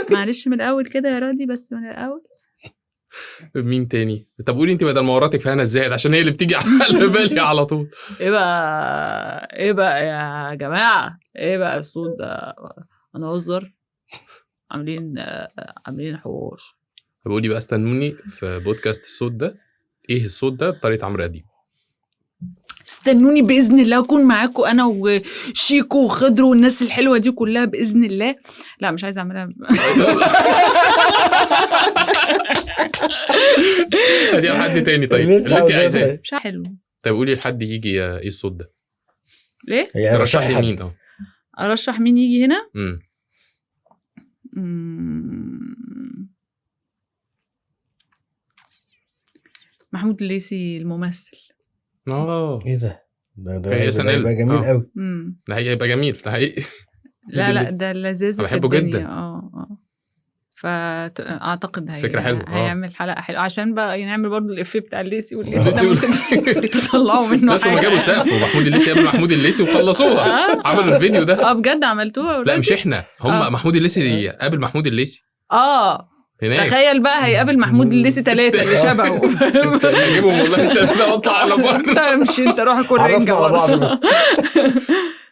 معلش من الاول كده يا راضي، بس من الاول. مين تاني؟ طب قولي انت بدل ما وراتك فهنا الزاهد، عشان هي اللي بتيجي على بالي على طول. ايه بقى يا جماعة، ايه بقى الصوت ده؟ انا هزر، عاملين حوار. طب قولي بقى، استنوني في بودكاست الصوت ده. ايه الصوت ده بطريقة عمرو اديب؟ استنوني باذن الله، اكون معاكم انا وشيكو وخضر والناس الحلوة دي كلها باذن الله. لا مش عايزه اعملها. هدي لحد تاني. طيب اللي انت عايزاه. مش حلو. طيب قولي لحد يجي ايه الصوت ده؟ ليه؟ ترشحي مين؟ ارشح مين يجي هنا؟ محمود الليثي الممثل. ايه ده؟ ده هيبقى جميل قوي. ده هيبقى جميل، ده حقيقي. لا ده لذيذ، بحبه جدا. فاعتقد فكرة حلوة. هيعمل حلقة حلوة، عشان بقى نعمل برضو الافيه بتاع الليثي والليثي ده ممكن تطلعوا منه حاجة. بس هم جابوا سقف ومحمود الليثي قبل محمود الليثي وخلصوها. عملوا الفيديو ده. بجد عملتوها؟ لا مش احنا، هم محمود الليثي قابل محمود الليثي. هناك. تخيل بقى هيقابل محمود الليثي 3 اللي شبهه. هجيبهم والله 3 واطلع على بره. انت امشي، انت روح كل رنجه بره.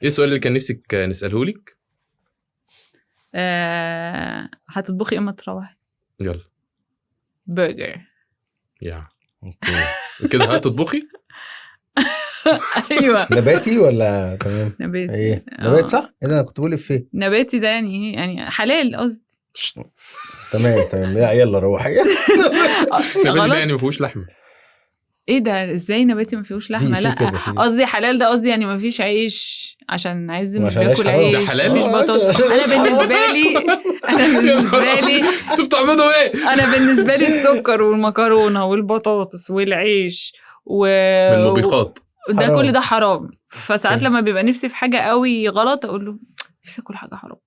ايه السؤال اللي كان نفسك نساله لك؟ هتطبخي اما تروحي؟ يلا برجر. يا كده هتطبخي؟ ايوه. نباتي ولا تمام؟ نباتي. ايه نباتي صح؟ ايه ده، انا كنت بقول افيه نباتي ده يعني حلال قصدي. تمام لا يلا روحي. نباتي ده يعني ما فيهوش لحمه. ايه ده، ازاي نباتي ما فيهوش لحمه؟ لا قصدي حلال ده، قصدي يعني ما فيش عيش، عشان عايز مش بياكل عيش. ده حلال مش بطاطس. انا بالنسبة لي انتوا بتعملوا ايه؟ انا بالنسبة لي السكر والمكرونه والبطاطس والعيش والموبقات ده كل ده حرام. فساعات لما بيبقى نفسي في حاجة قوي غلط اقول له نفسي اكل حاجة حرام،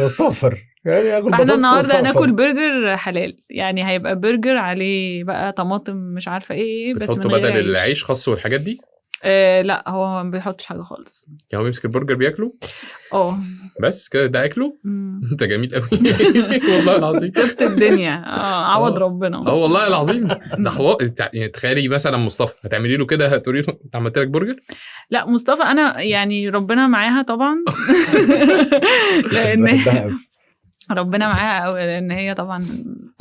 استغفر يعني اكل بطاطس. النهارده هناكل برجر حلال، يعني هيبقى برجر عليه بقى طماطم مش عارفه ايه، بس من غير بدل العيش خس والحاجات دي. لا هو ما بيحطش حاجة خالص. يعني هو بيمسك البرجر بياكله؟ اه بس كده ده اكله؟ انت جميل قوي والله العظيم. جبت الدنيا. عوض ربنا. والله العظيم ده حوار. يعني تخيلي مثلا مصطفى هتعملي له كده، هتقولي له انت عملت لك برجر؟ لا مصطفى انا يعني ربنا معاها طبعا لان ربنا معاها قوي، لان هي طبعا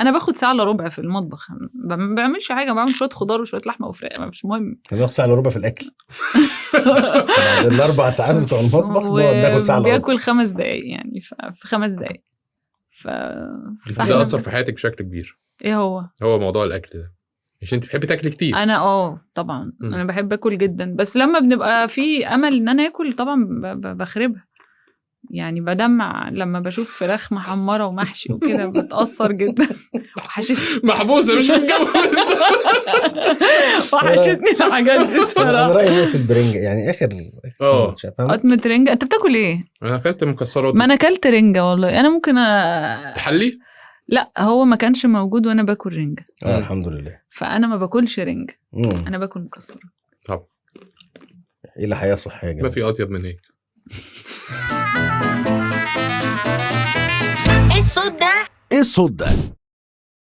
انا باخد ساعة الا ربع في المطبخ، ما بعملش حاجة، بعمل شوية خضار وشوية لحمه وفراخ، مش مهم. انا باخد ساعة الا ربع في الاكل بعد الاربع ساعات بتوع المطبخ نقعد ناخد ساعة الا ربع. بياكل 5 دقايق يعني، في 5 دقايق. ده اثر في حياتك بشكل كبير. ايه هو موضوع الاكل ده؟ مش انت بتحبي تاكلي كتير؟ انا طبعا انا بحب اكل جدا، بس لما بنبقى في امل ان انا اكل طبعا بخربها يعني، بدمع لما بشوف فراخ محمرة ومحشي وكده، بتأثر جدا. محبوسة مش متجوز. وحشتني الحاجات دي صراحة. انا رأيي نقفل برنجة يعني، اخر سندوتش. قطمة رنجة. انت بتاكل ايه؟ انا اكلت مكسرات. ما انا اكلت رنجة والله. انا ممكن تحلي؟ لا هو ما كانش موجود وانا باكل رنجة. الحمد لله. فانا ما باكلش رنجة، انا باكل مكسرات. طب ايه اللي حياة صحية يا جماعة؟ ما في اطيب من هيك. ايه الصوت ده؟ ايه الصوت ده؟